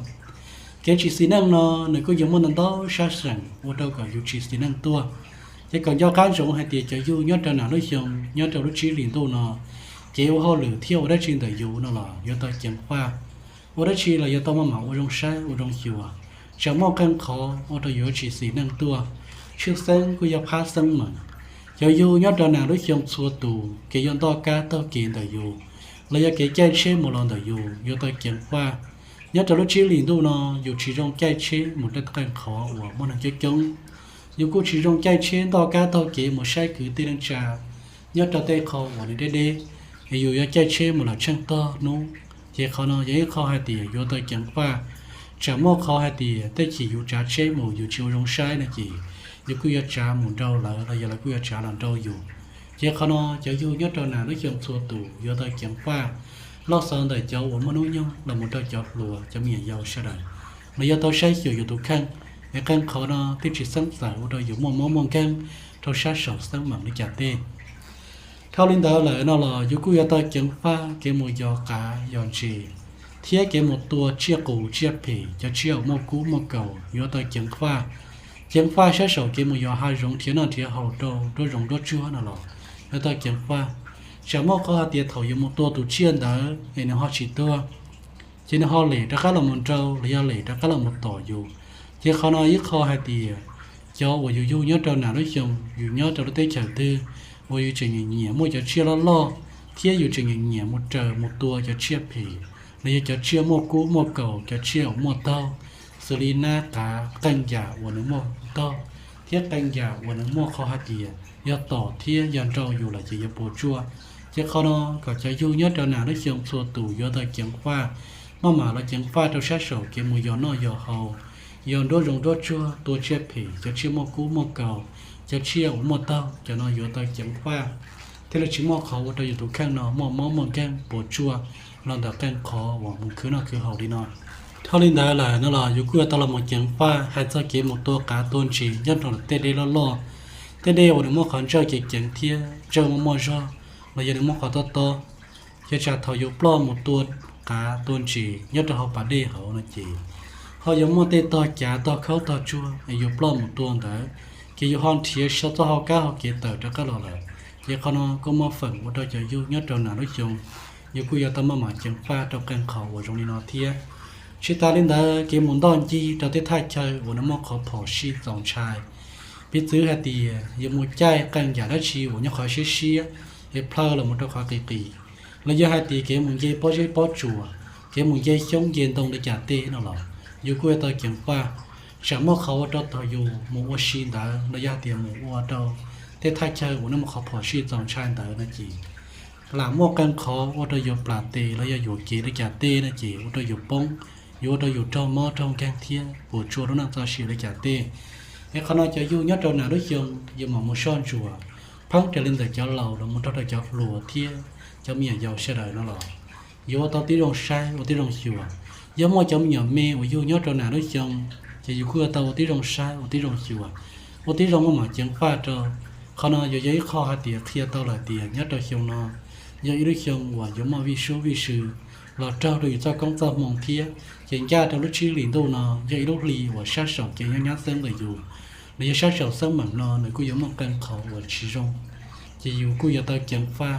Kev tsis xis neej no nws kuj yuav muaj ntau ntau sab seem ua rau kom yus tsis xis neej tuaj. Ces kom nco qab ntsoov hais tias cov yug nyob rau nam lub xyoo nyob rau lub tsib hlis ntuj no, kev ua hauj lwm thiab ua dab tsi ntawm yus no los yuav tau ceev faj. Ua dab tsi los yuav tau maj mam ua zoo saib ua zoo xyuas, tsam muaj qee qhov ua rau yuav tsis xis neej tuaj. Tshwj xeeb kuj yog phab xeeb meem. Cov yug nyob rau nam lub xyoo txhua tus kev yuav ntoj kab taug kev ntawm yus, los yog kev caij tsheb mus los ntawm yus yuav tau ceev faj. Nyob rau lub tsib hlis ntuj no yus tsis zoo caij tsheb mus rau qee qhov uas muaj neeg coob coob. Yus kuj tsis zoo caij tsheb ntoj kab taug kev mus saib kwv tij neej tsa nyob rau tej qho uas nws deb deb, es yus yuav caij tsheb mus lawm tsheej tog hnub. Ces qhov no yog ib qho hais tias yuav tau ceev faj. Tsam muaj qhov hais tias tej chim yus tsav tsheb mus yus tsis ua zoo saib no ces yus kuj yuav tsav mus nrau lawv los yog lawv kuj yuav tsav los nrau yus. Ces qhov no cov yug nyob rau nam lub xyoo txhua tus yuav tau ceev faj. Loj xov ntawm cov uas muaj hnub nyoog los mus rau cov hluas cov me nyuam yaus sawv daws, los yuav tau saib xyuas yus tus kheej, es qee qhov no thiaj tsis xeeb txawm ua rau yus muaj mob muaj nkeeg rau sab saum xeeb meem li cas tej. Dhau li ntawd lawm no los yus kuj yuav tau ceev faj kev mus yos qav yos ntses, thiab kev mus tua tsiaj qus tsiaj phem, cov tsiaj uas muaj kub muaj kaus yuav tau ceev faj. Ceev faj sab saum kev mus yos hav zoov nrhiav noj nrhiav haus rau nruab zoov nruab tsuag no los yuav tau ceev faj. Tsam muaj qhov hais tias thaum yuav mus tua tus tsiaj ntawd es nws ho tsis tuag, ces nws ho lem rov qab los mus nrau los yog lem rov qab los mus tom yus. Ces qhov no ib qho hais tias cov uas yus yug nyob rau nam lub xyoo, yus nyob rau lub teb chaws twg uas yus tseem nyiam nyiam muaj cov tsiaj loj loj, thiab yus tseem nyiam nyiam mus raws mus tua cov tsiaj phem, los yog cov tsiaj muaj kub muaj kaus, cov tsiaj uas muaj taug, xws li nab qav, qee yam uas nws muaj taug, thiab qee yam uas nws muaj qhov hais tias yog tom thiab yog nrau yus lawm ces yuav puas tsuaj. Ces qhov no kom cov yug nyob rau nam lub xyoo txhua tus yuav tau ceev faj, maj mam los ceev faj rau sab saum kev mus yos noj yos haus, yos nruab zoov nruab tsuag, tua tsiaj phem, cov tsiaj muaj kub muaj kaus, cov tsiaj uas muaj taug, cov no yuav tau ceev faj, thiaj li tsis muaj qhov ua rau yus tus kheej no muaj mob muaj nkeeg puas tsuaj los ntawm qee qhov uas mus khwv noj khwv haus li no. Dhau li ntawd lawm no los yus kuj yuav tau los mus ceev faj hais txog kev mus tua qav tua ntses nyob rau tej dej loj loj, tej dej uas nws muaj qhov ntsawj ceev ceev thiab ntsawj muaj muaj zog, los yog nws muaj qhov tob tob. Ces tsam thaum yus ploj mus tua qav tua ntses nyob rau hauv pas dej hauv no ces ho yuav muaj tej tog cav tog khaub tog tsuag es yus ploj mus tua ntawd, ces yus ho nrhiav txoj hau kab hau kev tawm rov qab los lawm. Ces qhov no kuj muaj feem ua rau cov yug nyob rau nam lub xyoo, yus kuj yuav tau maj mam ceev faj rau qee qhov uas zoo li no thiab. Tsis tas li ntawd, kev mus ntoj ncig rau tej thaj chaw uas nws muaj qhov phom sij txaus ntshai, piv txwv hais tias yus mus caij qee yam dab tsi uas nyob qhov siab siab es plhaw los mus rau qhov qis qis, los yog hais tias kev mus nce pob zeb pob tsuas, kev mus nce xyoob nce ntoo li cas tej no los yus kuj yuav tau ceev faj. Tsam muaj qhov ua rau thaum yus mus ua si ntawd los yog hais tias mus ua rau tej thaj chaw uas nws muaj qhov phom sij txaus ntshai ntawd no ces lam muaj qee qhov ua rau yus plam tes los yog yuam kev li cas tej no ces ua rau yus poob, yuav ua rau yus raug mob raug nkeeg thiab puas tsuaj lub neej txoj sia li cas tej. Es qhov no cov yug nyob rau nam lub xyoo yus mam mus soj ntsuam pheeb raws li ntawm cov laus los mus rau rau cov hluas thiab cov me nyuam yaus sawv daws no los yuav ua tau tib zoo saib ua tib zoo xyuas. Yog muaj cov me nyuam me uas yug nyob rau nam lub xyoo, ces yus kuj ua tau ua tib zoo saib ua tib zoo xyuas, ua tib zoo maj mam ceev faj rau. Qhov no yuav yog ib qho hais tias qhia tau lawm tias nyob rau xyoo no yog ib lub xyoo uas yuav muaj vij sub vij sw los raug rau yus txoj koob txoj hmoo thiab. Ces ncaj rau lub tsib hlis ntuj no yog ib lub hli uas sab saum kev nyob nyab xeeb ntawm yus, los yog sab saum xeeb meem no nws kuj yuav muaj qee qhov uas tsis zoo. Ces yus kuj yuav tau ceev faj,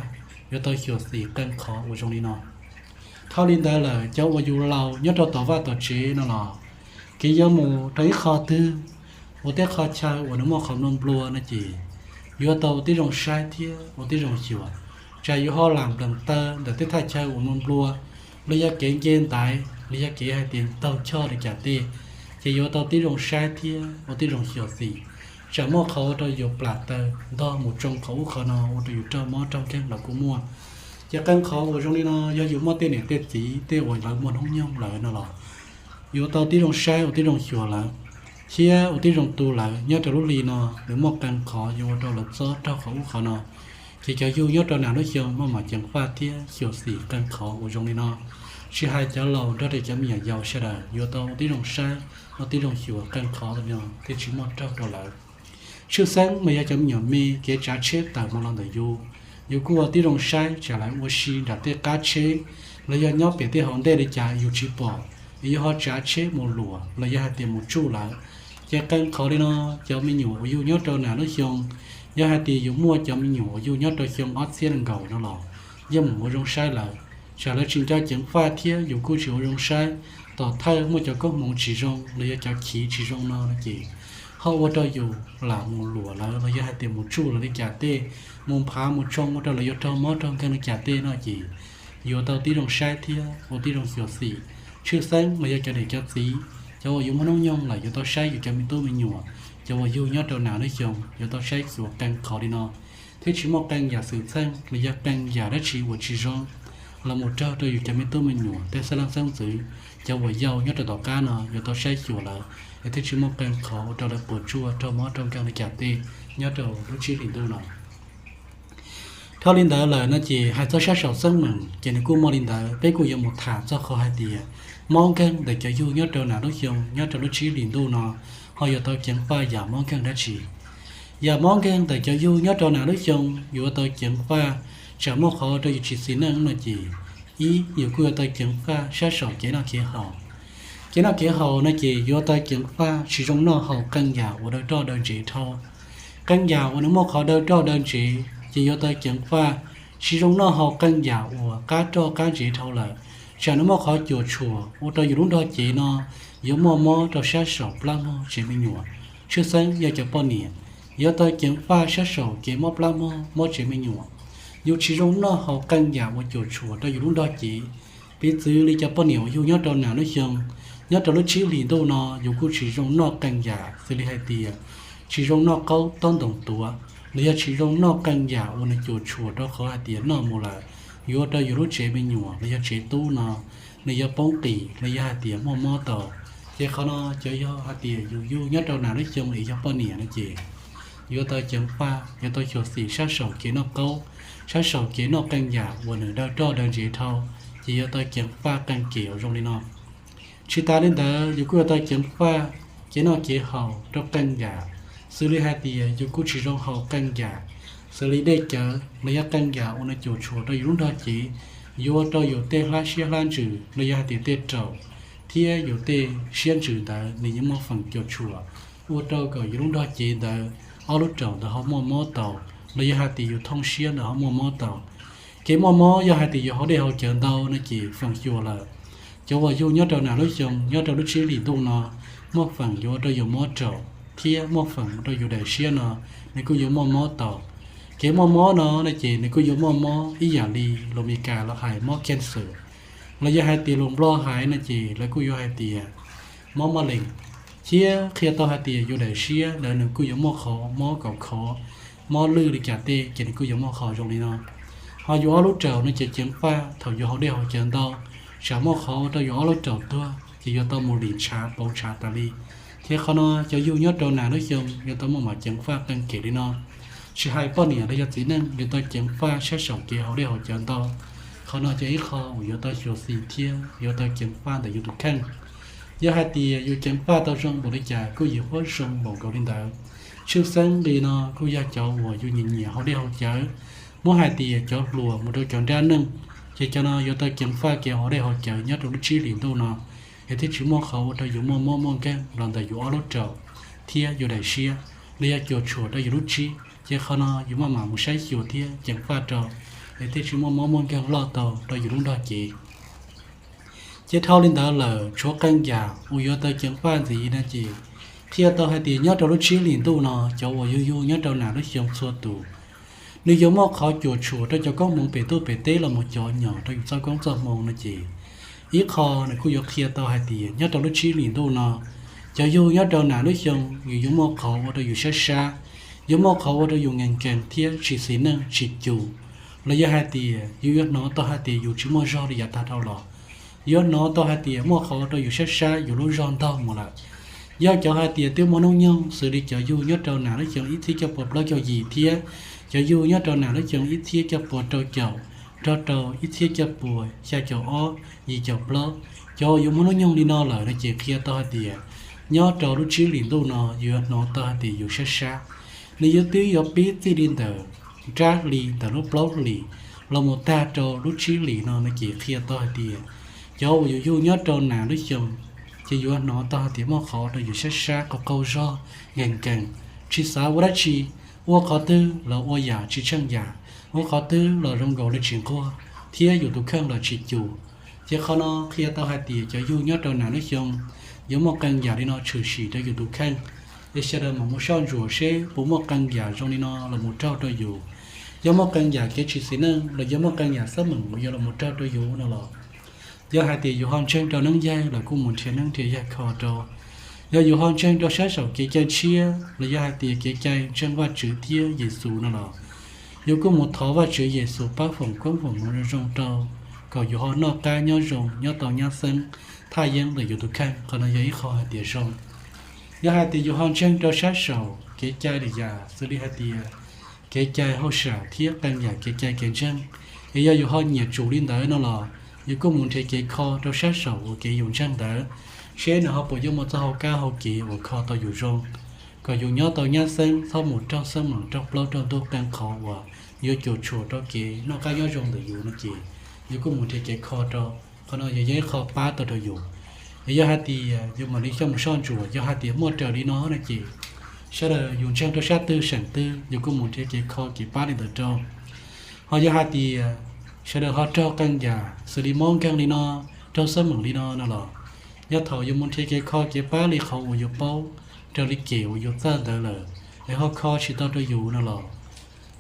yuav tau xyuam xim qee qhov uas zoo li no. Dhau li ntawd lawm cov uas yus laus nyob rau tom vaj tom tsev no los, kev yuav mus rau ib qho twg, ua tej qho chaw uas nws muaj qhov nplua nplua no ces yuav tau ua tib zoo saib thiab ua tib zoo xyuas. Tsam yus ho lam nplees taw ntawm tej thaj chaw uas nplua nplua, los yog kev nce ntaiv los yog kev hais tias taug choj li cas tej, ces yuav tau tib zoo saib thiab ua tib zoo xyuam xim. Tsam muaj qhov ua rau yus plam taw ntog mus tsoo qhov ub qhov no ua rau yus raug mob raug nkeeg los kuj muaj. Ces qee qhov uas zoo li no yog yus muaj tej niam tej txiv tej uas lawv muaj hnub nyoog lawm no los yuav tau tib zoo saib ua tib zoo xyuas lawv, thiab ua tib zoo tu lawv nyob rau lub hli no. Nws muaj qee qhov yuav ua rau lawv txob raug qhov ub qhov no. Ces cov yug nyob rau nam lub xyoo maj mam ceev faj thiab xyuam xim qee qhov uas zoo li no. Tsis hais cov laus nrog rau cov me nyuam yaus sawv daws yuav tau ua tib zoo saib, ua tib zoo xyuas qee qhov no thiaj tsis muaj raug rau lawv. Tshwj xeeb mas yog cov me nyuam me kev tsav tsheb tawm mus los ntawm yus, yus kuj ua tib zoo saib tsam lawv ua si nram tej qab tsheb los yog nyob pem tej hauv ntej li cas yus tsis pom, es yus ho tsav tsheb mus luam los yog hais tias mus tsuj lawv. Ces qee qhov li no, cov me nyuam uas yug nyob rau nam lub xyoo, yog hais tias yus muaj cov me nyuam uas yug nyob rau xyoo ob txhiab nees nkaum no los yeej mus ua zoo saib lawv, tsam lawv tsis nco ceev faj thiab yus kuj tsis ua zoo saib. Tom thawj muaj cov koob hmoov tsis zoo los yog cov chiv tsis zoo no no ces ho ua rau yus lam mus luam lawv los yog hais tias mus tsuj lawv li cas tej, mus nphav mus tshoo ua rau lawv yuav raug mob raug nkeeg li cas tej no ces yuav tau tib zoo saib thiab ua tib zoo xyuam xim. Tshwj xeeb los yog cov niam cov txiv, cov uas yuav muaj hnub nyoog lawm yuav tau saib yus cov me tub me nyuam, cov uas yug nyob rau nam lub xyoo yuav tau saib xyuas qee qhov li no, thiab tsis muaj qee yam xwm txheej los yog qee yam dab tsi uas tsis zoo los mus raug rau yus cov me tub me nyuam tej xeeb leej xeeb ntxwv, cov uas yau nyob rau tom qab no yuav tau saib xyuas lawv, es thiaj tsis muaj qee qhov ua rau lawv puas tsuaj raug mob raug nkeeg li cas tej nyob rau lub tsib hlis ntuj no. Dhau li ntawd lawm no ces hais txog sab saum xeeb meem ces nws kuj muaj li ntawd, peb kuj yuav mus tham txog qhov hais tias mob nkeeg ntawm cov yug nyob rau nam lub xyoo nyob rau lub tsib hlis ntuj no ho yuav tau ceev faj yam mob nkeeg dab tsi. Yam mob nkeeg ntawm cov yug nyob rau nam lub xyoo yuav tau ceev faj tsam muaj qhov rau yus tsis xis neej no ces, ib, yus kuj yuav tau ceev faj sab saum kev noj kev haus. Kev noj kev haus no ces yuav tau ceev faj tsis zoo noj haus qee yam uas daw roj daw ntsev dhau. Qee yam uas nws muaj qhov daw roj daw ntsev ces yuav tau ceev faj tsis zoo noj haus qee yam uas qab roj qab ntsev dhau lawm, tsam nws muaj qhov cuam tshuam ua rau yus lub nrog cev no yuav muaj mob rau sab saum plab mog tsev me nyuam. Tshwj xeeb yog cov poj niam, yuav tau ceev faj sab saum kev mob plab mog mob tsev me nyuam. Yus tsis zoo noj haus qee yam uas cuam tshuam rau yus lub nrog cev. Piv txwv li cov poj niam uas yug nyob rau nam lub xyoo, nyob rau lub tsib hlis ntuj no yus kuj tsis zoo noj qee yam xws li hais tias tsis zoo noj qaub tob ntoos tuav, los yog tsis zoo noj qee yam uas nws cuam tshuam rau qhov hais tias noj mus lawm yuav ua rau yus lub tsev me nyuam los yog tsev tub no nws yuav poob qis los yog hais tias muaj mob tau. Ces qhov no cov yog hais tias yus yug nyob rau nam lub xyoo es yog poj niam no ces yuav tau ceev faj, yuav tau xyuam xim sab saum kev noj qaub, sab saum kev noj qee yam uas nws daw roj daw ntsev dhau, ces yuav tau ceev faj qee kev uas zoo li no. Tsis tas li ntawd yus kuj yuav tau ceev faj kev noj kev haus rau qee yam, xws li hais tias yus kuj tsis zoo haus qee yam, xws li dej cawv los yog qee yam uas nws cuam tshuam rau yus lub nrog cev, yuav ua rau yus tej hlab siab hlab ntsws los yog hais tias tej raum thiab yus tej siab ntsws ntawd nws yeej muaj feem cuam tshuam, ua rau kom yus lub nrog cev ntawd ob lub raum ntawd ho muaj mob tau, los yog hais tias yus thooj siab ntawd ho muaj mob tau. Kev muaj mob yog hais tias yus haus dej haus cawv ntau no ces feem xyuam lawm, cov uas yug nyob rau nam lub xyoo nyob rau lub tsib hlis ntuj no muaj feem yuav ua rau yus mob raum thiab muaj feem ua rau yus daim siab no nws kuj yuav muaj mob tau. Kev muaj mob no no ces nws kuj yuav muaj mob ib yam li lus Meskas los hais mob cancer, los yog hais tias lus Nplog hais no ces lawv kuj yuav hais tias mob mab lees, thiab qhia tau hais tias yus daim siab ntawd nws kuj yuav muaj qhov mob kaum khov, mob lwj li cas tej ces nws kuj yuav muaj qhov zoo li no. Ho yus ob lub raum no ces ceev faj thaum yus haus dej haus cawv ntau, tsam muaj qhov ua rau yus ob lub raum tuag ces yuav tau mus lim ntshav pauv ntshav tas li. Thiab qhov no cov yug nyob rau nam lub xyoo yuav tau muaj mam ceev faj qee kev li no. Tsis hais poj niam los yog txiv neej yuav tau ceev faj sab saum kev haus dej haus cawv ntau. Qhov no ces ib qho uas yuav tau xyuam xim thiab yuav tau ceev faj ntawm yus tus kheej. Yog hais tias yus ceev faj tau zoo npaum li cas kuj yeej huab zoo npaum nkaus li ntawd. Tshwj xeeb li no kuj yog cov uas yus nyiam nyiam haus dej haus cawv, muab hais tias cov hluas mus rau cov nrab neej, ces cov no yuav tau ceev faj kev haus dej haus cawv nyob rau lub tsib hlis ntuj no, es thiaj tsis muaj qhov ua rau yus muaj mob muaj nkeeg los ntawm yus ob lub raum thiab yus daim siab, los yog cuam tshuam rau yus lub tsib. Ces qhov no yus maj mam mus saib xyuas thiab ceev faj rau, es thiaj tsis muaj mob muaj nkeeg loj tau rau yus lub nrog cev. Ces dhau li ntawd lawm tshuav qee yam uas yuav tau ceev faj ntxiv no ces qhia tau hais tias nyob rau lub tsib hlis ntuj no cov uas yug yug nyob rau nam lub xyoo txhua tus, nws yuav muaj qhov cuam tshuam rau cov koob hmoov pem ntuj pem teb los mus cov nyom rau yus txoj koob txoj hmoo no ces ib qho nws kuj yuav qhia tau hais tias nyob rau lub tsib hlis ntuj no cov yug nyob rau nam lub xyoo yus yuav muaj qhov ua rau yus sab sab, yuav muaj qhov ua rau yus nkees nkees thiab tsis xis neej tsis cum, los yog hais tias yus yuav hnov tau hais tias yus tsis muaj zog li yav tag dhau los, yuav hnov tau hais tias muaj qhov ua rau yus sab sab yus lub zog ntaug mus lawm. Yog cov hais tias twb muaj hnub nyoog xws li cov yug nyob rau nam lub xyoo ib txhiab cuaj pua plaub caug yim thiab cov yug nyob rau nam lub xyoo ib txhiab cuaj pua rau caum nrog rau ib txhiab cuaj pua xya caum ob yim caum plaub, cov yuav muaj hnub nyoog li no lawm no ces qhia tau hais tias nyob rau lub tsib hlis ntuj no yus yuav hnov tau hais tias yus sab sab. Nws yuav twb yuav pib txij li ntawm rab hlis ntawm lub plaub hlis los mus tag rau lub tsib hlis no no ces qhia tau hais tias cov uas yus yug nyob rau nas lub xyoo ces yuav hnov tau hais tias muaj qhov rau yus sab sab qaug qaug zog nkees nkees, tsis xav ua dab tsi, ua qhov twg los ua yam tsis tsheej yam, ua qhov twg los zoo nkaus li tsis nquag, thiab yus tus kheej los tsis cum. Ces qhov no qhia tau hais tias cov yug nyob rau nas lub xyoo yuav muaj qee yam li no tshwm sim rau yus tus kheej. Es sawv daws mam mus soj ntsuam seb puas muaj qee yam zoo li no los mus raug rau yus. Yog muaj qee yam kev tsis xis neej los yog muaj qee yam xab meem uas yuav los mus raug rau yus no los, yog hais tias yus ho ntseeg rau neeb yaig los kuj mus nrhiav neeb nrhiav yaig kho rau. Yog yus ho ntseeg rau sab saum kev cai tshiab los yog hais tias kev cai ntseeg Vajtswv thiab Yexus no los, yus kuj mus thov Vajtswv Yexus pab foom koob foom hmoov zoo zoo rau, kom yus ho noj qab nyob zoo nyob tau nyab xeeb thaj yeeb ntawm yus tus kheej. Qhov no yog ib qho hais tias zoo. Yog hais tias yus ho ntseeg rau sab saum kev cai lwm yam xws li hais tias kev cai hauj sam thiab qee yam kev cai kev ntseeg, es yog yus ho nyiam tsum li ntawd no los, yus kuj mus nrhiav kev kho rau sab saum uas kev yus ntseeg ntawd, seb nws ho puas yuav muaj txoj hau kab hau kev uas kho tau yus zoo, kom yus nyob tau nyab xeeb txhob mus raug xab meem raug plaub raug ntug qee qhov uas yuav cuam tshuam rau kev noj qab nyob zoo ntawm yus no ces yus kuj mus nrhiav kev kho rau. Qhov no yog ib qho pab tau rau yus. Es yog hais tias yus mam li coj mus soj ntsuam, yog hais tias muaj raws li no no ces sawv daws yus ntseeg rau sab twg seem twg yus kuj mus nrhiav kev kho kev pab li ntawd rau. Ho yog hais tias sawv daws ho raug qee yam xws li mob nkeeg li no, raug xab meem li no no los, yog thaum yus mus nrhiav kev kho kev pab li qhov uas yus paub, raws li kem uas yus txawj ntawd lawm, es ho kho tsis tau rau yus no los,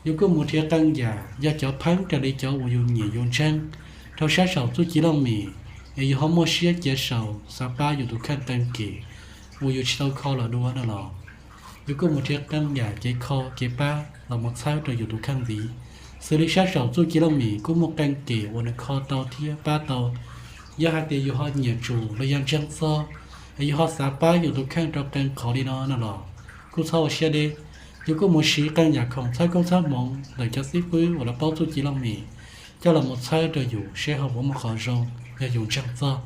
yus kuj mus nrhiav qee yam yog cov pheeb raws li cov uas yus nyiam yus ntseeg rau sab saum txuj ci looj mem, es yus ho muaj siab cia saus xav pab yus tus kheej qee kem uas yus tsis tau kho los dua no los, yus kuj mus nrhiav qee yam kev kho kev pab los mus txhawb rau yus tus kheej ntxiv. Xws li sab saum txuj ci looj mem kuj muaj qee kem uas nws kho tau thiab pab tau. Yog hais tias yus ho nyiam tsum los yog ntseeg txog, es yus ho xav pab yus tus kheej rau qee qhov li no no los, kuj txhob ua siab deb. Yus kuj mus siv qee yam khoom txhawb koob txhawb hmoov ntawm cov xib fwb uas lawv paub txuj ci looj mem coj los mus txhawb rau yus seb ho puas muaj qhov zoo yog yus ntseeg txog.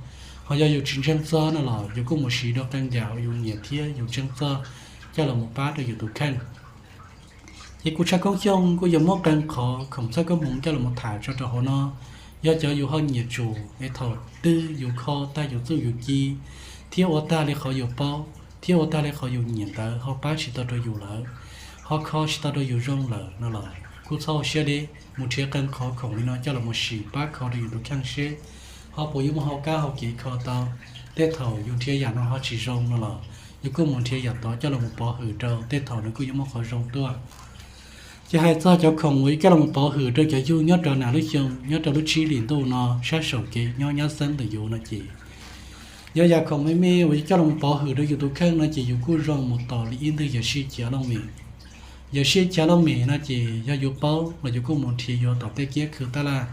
Ho yog yus tsis ntseeg txog no los yus kuj mus siv dua qee yam uas yus nyiam thiab yus ntseeg txog coj los mus pab rau yus tus kheej. Ces kuv Tshaj Koob Xyooj kuj yuav muab qee qhov khoom txhawb koob hmoov coj los mus tham tso rau hauv no. Yog cov yus ho nyiam tsum es thaum twg yus kho tag yus txuj yus ci thiab ua tag li qhov yus paub thiab ua tag li qhov yus nyiam ntawd ho pab tsis tau rau yus lawm, ho kho tsis tau rau yus zoo lawm no los kuj txhob ua siab deb, mus nrhiav qee qhov khoom li no coj los mus sim pab kho rau yus tus kheej seb ho puas yuav muaj hauv kab hauv kev kho tau. Tej thaum yus nrhiav yam no ho tsis zoo no los yus kuj mus nrhiav yam tod coj los mus pov hwm rau, tej thaum nws kuj yuav muaj qhov zoo tuaj. Ces hais txog cov khoom uas yuav coj los mus pov hwm rau cov yug nyob rau nas lub xyoo nyob rau lub tsib hlis ntuj no sab saum kev nyob nyab xeeb ntawm yus no ces, yog yam khoom me me uas yuav coj los mus pov hwm rau yus tus kheej no ces yus kuj zoo mus tos li ib ntwg yawm sij chav looj mem. Yawm sij chav looj mem no ces yog yus paub los yus kuj mus nrhiav yuav tom tej kiab khw tab laj,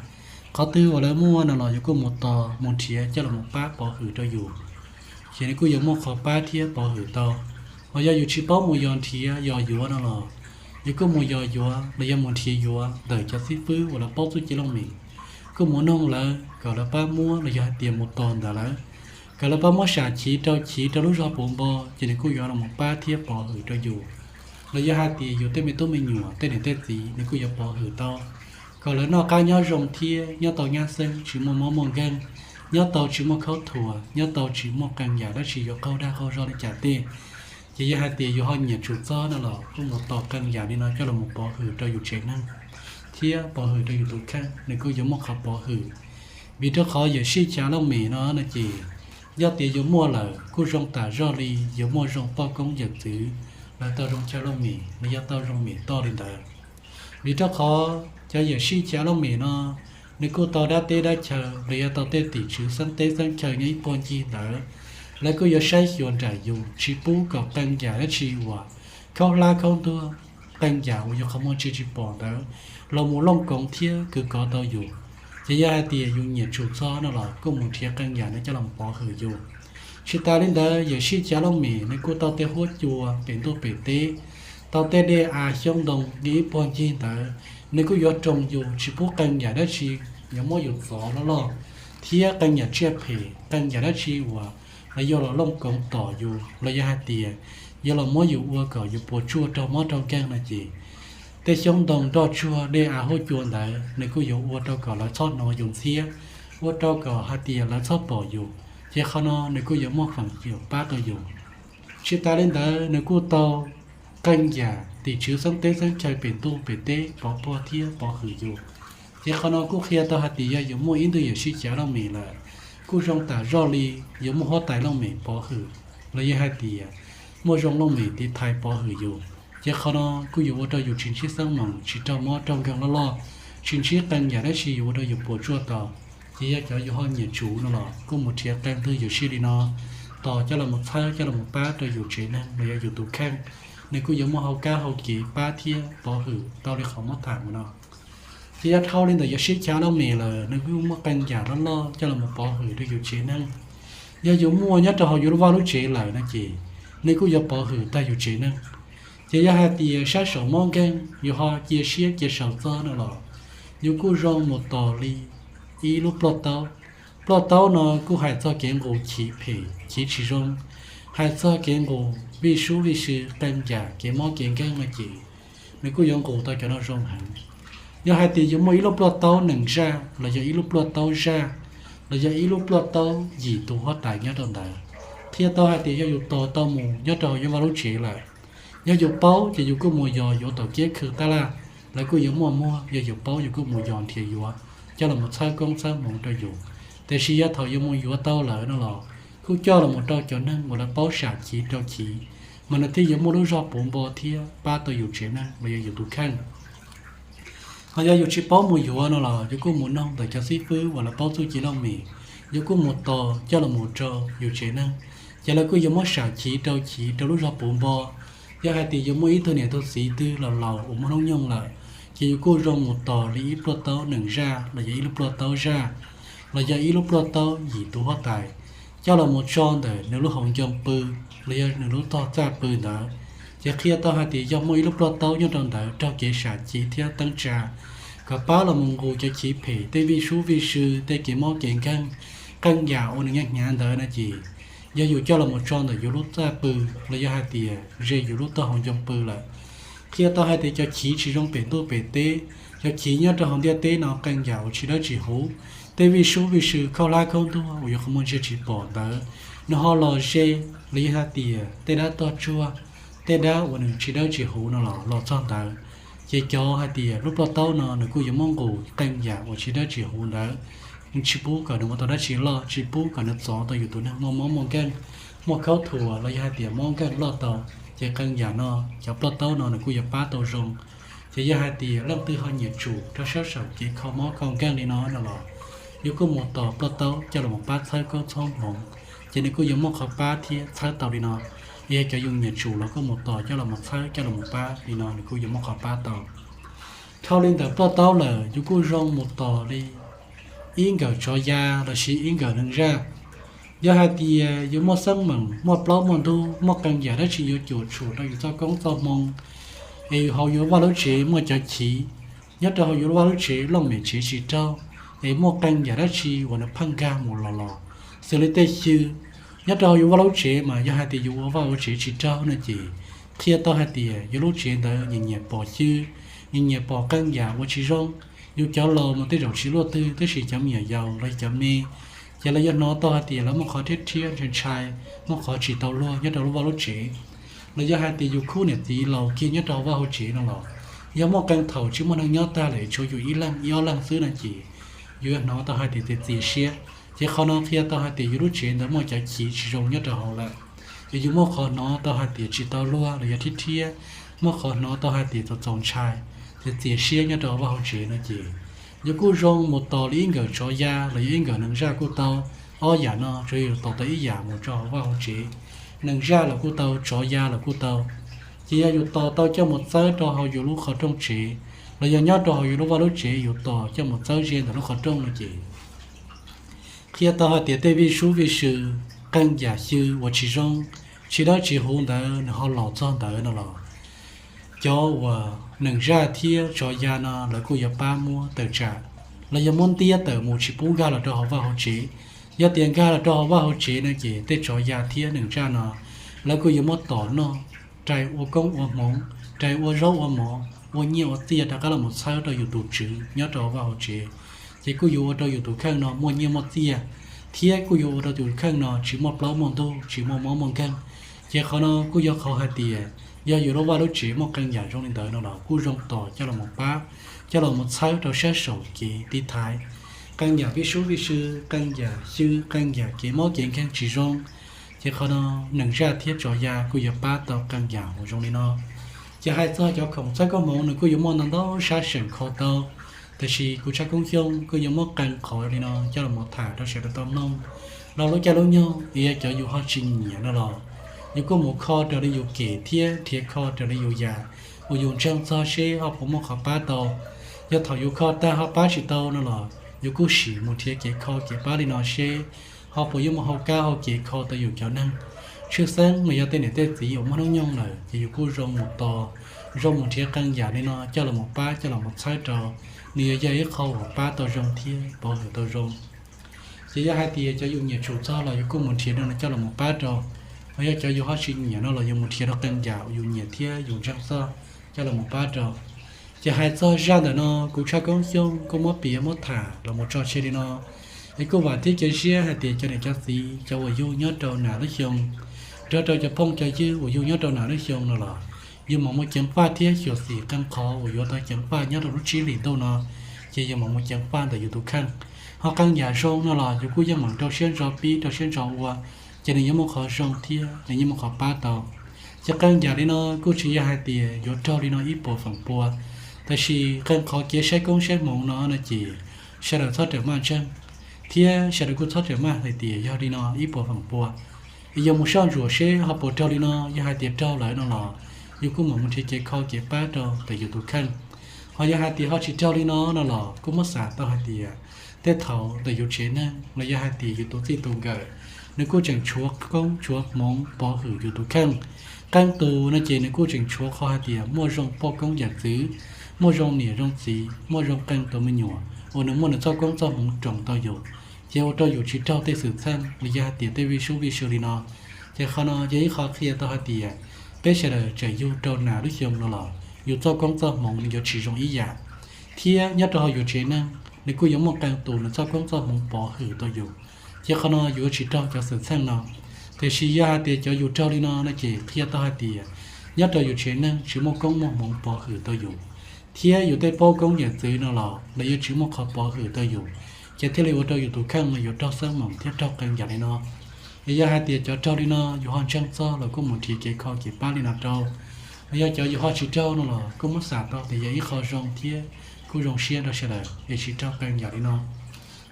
qhov twg uas lawv muaj no los yus kuj mus tos mus nrhiav coj los mus pab pov hwm rau yus, ces nws kuj yuav muaj qhov pab thiab pov hwm tau. Ho yog yus tsis paub mus yos nrhiav yos yuav no los, yus kuj mus yos yuav los yog mus nrhiav yuav ntawm cov xib fwb uas lawv paub txuj ci looj mem, kuj mus noog lawv kom lawv pab muab los yog hais tias mus tos ntawm lawv kom lawv pab muab sam chiv rau chiv rau lub zog puv npo ces nws kuj yuav los mus pab thiab pov hwm rau yus. Los yog hais tias yus tej me tub me nyuam tej niam tej txiv nws kuj yuav pov hwm tau kom lawv noj qab nyob zoo thiab nyob tau nyab xeeb tsis muaj mob muaj nkeeg, nyob tau tsis muaj khaub thuas, nyob tau tsis muaj qee yam dab tsi yuav qaug dag qaug zog li cas tej. Ces yog hais tias yus ho nyiam tsum txog no los kuj mus tos qee yam li no coj los mus pov hwm rau yus tsev neeg thiab pov hwm rau yus tus kheej nws kuj yuav muaj qhov pov hwm. Vim rau qhov yawm sij chav looj mem no no ces yog tias yus muaj lawm kuj zoo tam zoj li yus muaj zoo poj koob yawm txwv, lawv tau zoo chaw looj mem los yog tau zoo mem toj li ntawd. Vim rau qhov cov yawm sij chav looj mem no nws kuj tau dab teb dab chaw los yog tau tej tim tswv xeeb teb xeeb chaw nyob ib puag ncig ntawd, lawv kuj yuav saib xyuas nraim yus tsis pub kom qee yam dab tsi uas khaub hlab khaub ntuag, qee yam uas yus qhov muag ntsia tsis pom ntawd los mus looj koov thiab khwv kov tau yus. Ces yog hais tias yus nyiam tsum txog no los kuj mus nrhiav qee yam no coj los pov hwm yus. Tsis tas li ntawd yawm sij chav looj mem nws kuj tau tej huab cua pem ntuj pem teb, tau tej dej av xyoob ntoo nyob ib puag ncig ntawd, nws kuj yuav roos yus tsis pub qee yam dab tsi yuav muab yus txov loj loj, thiab qee yam tsiaj phem qee yam dab tsi uas los yuav los looj koov tom yus los yog hais tias yuav los muab yus ua kom yus puas tsuaj raug mob raug nkeeg no ces, tej xyoob ntoo roj tsuag dej av huab cua ntawd nws kuj yuav ua rau kom lawv txhob hnov yus ntxhiab, ua rau kom hais tias lawv txhob pom yus, ces qhov no nws kuj yuav muaj feem yus pab tau yus. Tsis tas li ntawd nws kuj tau qee yam tim tswv xeeb teb xeeb chaw pem ntuj pem teb pov puag thiab pov hwm yus. Ces qhov no kuj qhia tau hais tias yog yus muaj ib ntu yam sib cav looj mem lawm, kuj zoo tam zoj li yus muaj huab tais looj mem pov hwm, los yog hais tias muaj zoo looj mem tiv thaiv pov hwm yus, ces qhov no kuj yuav ua rau yus tsis ntsib xeeb moos, tsis raug mob raug nkeeg loj loj, tsis ntsib qee yam dab tsi yuav ua rau yus puas tsuaj tau. Ces yog cov yus ho nyiam tsum no los kuj mus nrhiav qee ntwg yus siab li no, tos coj los txhawb coj los pab rau yus tsev neeg los yog yus tus kheej, nws kuj yuav muaj hauv kab hauv kev pab thiab pov hwm tau li qhov muab tham mus no. Ces yog dhau li ntawm yus sib cav looj mem lawm nws kuj muaj qee yam loj loj coj los pov hwm rau yus tsev neeg. Yog yus muaj nyob rau hauv yus lub vaj lub tsev lawm no ces nws kuj yuav pov hwm tag yus tsev neeg. Ces yog hais tias sab saum mob nkeeg yus ho cia siab cia saum txog no los yus kuj zoo mus tos li ib lub ploj taub. Ploj taub no kuj hais txog kev nqus chiv phem chiv tsis zoo, hais txog kev nqus vij sub vij sw, qee yam kev mob kev nkeeg no ces nws kuj yuav nqus tau cov no zoo heev. Yog hais tias yus muaj ib lub ploj taub nees zaj los yog ib lub ploj taub zaj los yog ib lub ploj taub yim tus huab tais nyob rau ntawd, qhia tau hais tias yog yus tos tau mus nyob rau hauv yus vaj lub tsev lawm, yog yus paub ces yus kuj mus yos yuav tom kiab khw tab laj, lawv kuj yuav muaj muag, yog yus paub yus kuj mus yos nrhiav yuav coj los txhawb koob txhawb hmoov rau yus. Tiam sis yog thaum yus mus yuav tau lawm no los kuj coj los rau cov neeg uas lawv paub sam chiv rau chiv, mas nws thiaj yuav muaj lub zog puv npo thiab pab tau yus tsev neeg los yog yus tus kheej. Ho yog yus tsis paub mus yuav no los yus kuj mus noog ntawm cov xib fwb uas lawv paub txuj ci looj mem, yus kuj mus tos coj los mus rau yus tsev neeg, ces lawv kuj yuav muab sam chiv rau chiv rau lub zog puv npo. Yog hais tias yus muaj ib tug niam tug txiv twg laus laus uas muaj hnub nyoog lawm, ces yus kuj zoo mus tos li ib pluaj taub nees zaj los yog ib lub pluaj taub zaj los yog ib lub pluaj taub yim tus huab tais coj los mus tso ntawm nws lub hauv ncoo pw los yog nws lub tog txaj pw ntawd, ces qhia tau hais tias yog muaj ib lub pluaj taub nyob rau ntawd raug kev sam chiv thiab teeb tsa, kom pab los mus nqus cov chiv phem, tej vij sub vij sw, tej kev mob kev nkeeg, qee yam uas nws hnyav hnyav ntawd no ces yog yus coj los mus tso ntawm yus lub txaj pw los yog hais tias ze yus lub tog hauv ncoo pw lawm, qhia tau hais tias cov chiv tsis zoo pem ntuj pem teb, cov chiv nyob rau hauv ntiaj teb no qee yam uas tsis dawb tsis huv, tej vij sub vij sw khaub hlab khaub ntuag uas yus qhov muag ntsia tsis pom ntawd, nws ho los ze los yog hais tias tej dab tog tsuag, tej dab uas nws tsis dawb tsis huv no los los txog ntawd, ces cov hais tias lub ploj taub no nws kuj yuav muab nqus qee yam uas tsis dawb tsis huv ntawd, tsis pub kom nws ua tau dab tsi loj, tsis pub kom nws txov tau yus tus neeg muaj mob muaj nkeeg, muaj khaub thuas los yog hais tias mob nkeeg loj tau. Ces qee yam no cov ploj taub no nws kuj yuav pab tau zoo. Ces yog hais tias leej twg ho nyiam tsum rau sab saum kev kho mob kho nkeeg li no no los yus kuj mus tos ploj taub coj los pab txhawb koob txhawb hmoov, ces nws kuj yuav muaj qhov pab thiab txhawb tau li no. Yog cov yus nyiam tsum los kuj mus tos coj los txhawb coj los pab li no nws kuj yuav muaj qhov pab tau. Dhau li ntawm ploj taub lawm yus kuj zoo mus tos li ib nkawm tsov ya los sis ib nkawm nees zaj. Yog hais tias yus muaj xeeb meem, muaj plaub muaj ntug, muaj qee yam dab tsi yuav cuam tshuam rau yus txoj koob txoj hmoo, es hauv yus vaj lub tsev muaj cov chiv, nyob rau hauv yus vaj lub tsev looj mem tsev tsis raug, es muaj qee yam dab tsi uas nws pheej nkag mus los los, xws li tej xyw nyob rau hauv yus vaj lub tsev mas yog hais tias yus ua vaj ua tsev tsis raug no ces qhia tau hais tias yus lub tsev ntawd nyiam nyiam pom xyw, nyiam nyiam pom qee yam uas tsis zoo. Yus cov laus mas tej zaum tsis luaj twg, tab sis cov me nyuam yaus los cov me, ces lawv yuav hnov tau hais tias lawv muaj qhov rhiab rhiab ntshai ntshai, muaj qhov tsis tau luag nyob rau lub vaj lub tsev. Los yog hais tias yus khub niam txiv laus kiag nyob rau hauv vaj hauv tsev no los, yog muaj qee thaum tsis muaj neeg nyob tag lawm tshuav yus ib leeg ib ob leeg xwb no ces yus yuav hnov tau hais tias txias txias siab. Ces qhov no qhia tau hais tias yus lub tsev ntawd muaj cov chiv tsis zoo nyob rau hauv lawm, es yus muaj qhov hnov tau hais tias tsis tau luag los yog rhiab rhiab, muaj qhov hnov tau hais tias txaus txaus ntshai, txias txias siab nyob rau hauv vaj hauv tsev no ces yus kuj zoo mus tos li ib nkawm tsov ya los yog ib nkawm nees zaj kuj tau. Ob yam no tsuas yog yus tos tau ib yam mus rau hauv vaj hauv tsev, nees zaj los kuj tau, tsov ya los kuj tau. Ces yog yus tos tau coj mus txawb rau hauv yus lub qhov rooj tsev, los yog nyob rau hauv yus lub vaj lub tsev yus tos coj mus txawb ze ntawm lub qhov rooj no ces qhia tau hais tias tej vij sub vij sw, qee yam xyw uas tsis zoo, tsis dawb tsis huv ntawd nws ho los txog ntawd no los cov uas nees zaj thiab tsov ya no lawv kuj yuav pab muab tawm tsam los yog muab ntiab tawm mus tsis pub nkag los rau hauv vaj hauv tsev. Yog tias nkag los rau hauv vaj hauv tsev no ces tej tsov ya thiab nees zaj no lawv kuj yuav muab tom noj, rais ua koob ua hmoov, rais ua zaub ua mov, ua nyiaj ua txiaj rov qab los mus txhawb rau yus tus tswv nyob rau vaj hauv tsev, ces kuj yuav ua rau yus tus kheej no muaj nyiaj muaj txiaj, thiab kuj yuav ua rau tus kheej no tsis muaj plaub muaj ntug, tsis muaj mob muaj nkeeg. Ces qhov no kuj yog qhov hais tias yog yus lub vaj lub tsev muaj qee yam zoo li ntawd no los kuj zoo tos coj los pab, coj los mus txhawb rau sab saum kev tiv thaiv. Qee yam vij sub vij sw, qee yam xyw, qee yam kev mob kev nkeeg tsis zoo, ces qhov no nees zaj thiab tso ya kuj yuav pab tau qee yam uas zoo li no. Ces hais txog cov khoom txhawb koob hmoov nws kuj yuav muaj ntau ntau sab seem kho tau, tiam sis kuv Tshaj Koob Xyooj kuj yuav muab qee qhov li no coj los tham rau sawv daws tau mloog. Los lub caij lub nyoog yog cov yus ho tsis nyiam no los yus kuj mus kho raws li yus kev thiab nrhiav kho raws li yus yam uas yus ntseeg txog seb ho puas muaj qhov pab tau. Yog thaum yus kho tag ho pab tsis tau no los yus kuj sim mus nrhiav kev kho kev pab li no seb ho puas yuav mus hauv kab hauv kev kho tau yus cov neeg. Tshwj xeeb mas yog tej niam tej txiv uas muaj hnub nyoog lawm ces yus kuj zoo mus tos, zoo mus nrhiav qee yam li no coj los pab coj los txhawb rau, nws yuav yog ib qho uas pab tau zoo thiab pov hwm tau zoo. Ces yog hais tias cov yus nyiam tsum txog los yus kuj mus nrhiav no coj los pab rau. Ho yog cov yus ho tsis nyiam no los yus mus nrhiav rau qee yam uas yus nyiam thiab yus ntseeg txog coj los pab rau. Ces hais txog zaj ntawm no kuv Tshaj Koob Xyooj kuj muab piav muab tham los mus tso tseg li no. Es kuj vam thiab cia siab hais tias cov niam cov txiv cov uas yug nyob rau nam lub xyoo, nrog rau cov phooj cov ywg uas yug nyob rau nam lub xyoo no los yus mam mus ceev faj thiab xyuam xim qee qhov uas yuav tau ceev faj nyob rau lub tsib hlis ntuj no, ces yus mam mus ceev faj ntawm yus tus kheej. Ho qee yam zoo no los yus kuj yeej mam rau siab ntso pib rau siab ntso ua, ces nws yuav muaj qhov zoo thiab nws yeej muaj qhov pab tau. Ces qee yam li no kuj tsis yog hais tias yuav raug li no ib puas feem pua, tab sis qee qhov kev saib koob saib hmoov no no ces sawv daws txhob rawm maj ntseeg, thiab sawv daws kuj txhob rawm maj hais tias yog li no ib puas feem pua. Es yus mus soj ntsuam seb ho puas raug li no, yog hais tias raug lawm no los yus kuj mam mus nrhiav kev kho kev pab rau ntawm yus tus kheej. Ho yog hais tias ho tsis raug li no no los kuj muab xav tau hais tias tej thaum ntawm yus tsev neeg los yog hais tias yus tus txij tus nkawm, nws kuj tseem tshuav koob tshuav hmoov pov hwm yus tus kheej. Qee tus no ces nws kuj tseem tshuav qhov hais tias muaj zoo poj koob yawm txwv, muaj zoo niam zoo txiv, muaj zoo qee tus me nyuam uas nws muaj nws txoj koob txoj hmoov roos tau yus, ces ua rau yus tsis raug tej xwm txheej los yog hais tias tej vij sub vij sw li no. Ces qhov no yog ib qho qhia tau hais tias peb sawv daws tseem yug rau nam lub xyoo no los yus txoj koob txoj hmoov nws yuav tsis zoo ib yam, thiab nyob rau hauv yus tsev neeg nws kuj yuav muaj qee tus nws txoj koob txoj hmoov pov hwm tau yus, ces qhov no yus yuav tsis raug cov xwm txheej no. Tiam sis yog hais tias cov yus raug li no no ces qhia tau hais tias nyob rau yus tsev neeg tsis muaj koob muaj hmoov pov hwm tau yus, thiab yus tej poj koob yawm txwv no los lawv yuav tsis muaj qhov pov hwm tau yus, ces thiaj li ua rau yus tus kheej no yuav raug xeeb moos thiab raug qee yam li no. Es yog hais tias cov raug li no yus ho ntseeg txog los kuj mus nrhiav kev kho kev pab li no rau. Los yog cov yus ho tsis raug no los kuj muab xav tau tias yog ib qho zoo thiab kuj zoo siab rau sawv daws es tsis raug qee yam li no.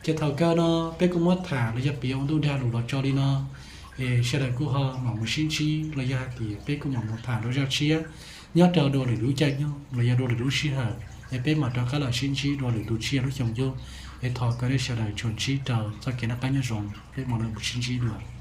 Ces thaum kawg no peb kuj muab tham los yog piav ua ntuj dag lus los tso li no, es sawv daws kuj ho mam mus sib ntsib los yog hais tias peb kuj mam mus tham rau zaj tshiab nyob rau dua lwm lub caij nyoog los yog dua lwm lub sij hawm, es peb mam rov qab los sib ntsib dua lwm tus tsiaj lub xyoo yug. Es thov kom nej sawv daws tsuas ntsib rau txoj kev noj qab nyob zoo, peb mam li mus sib ntsib dua.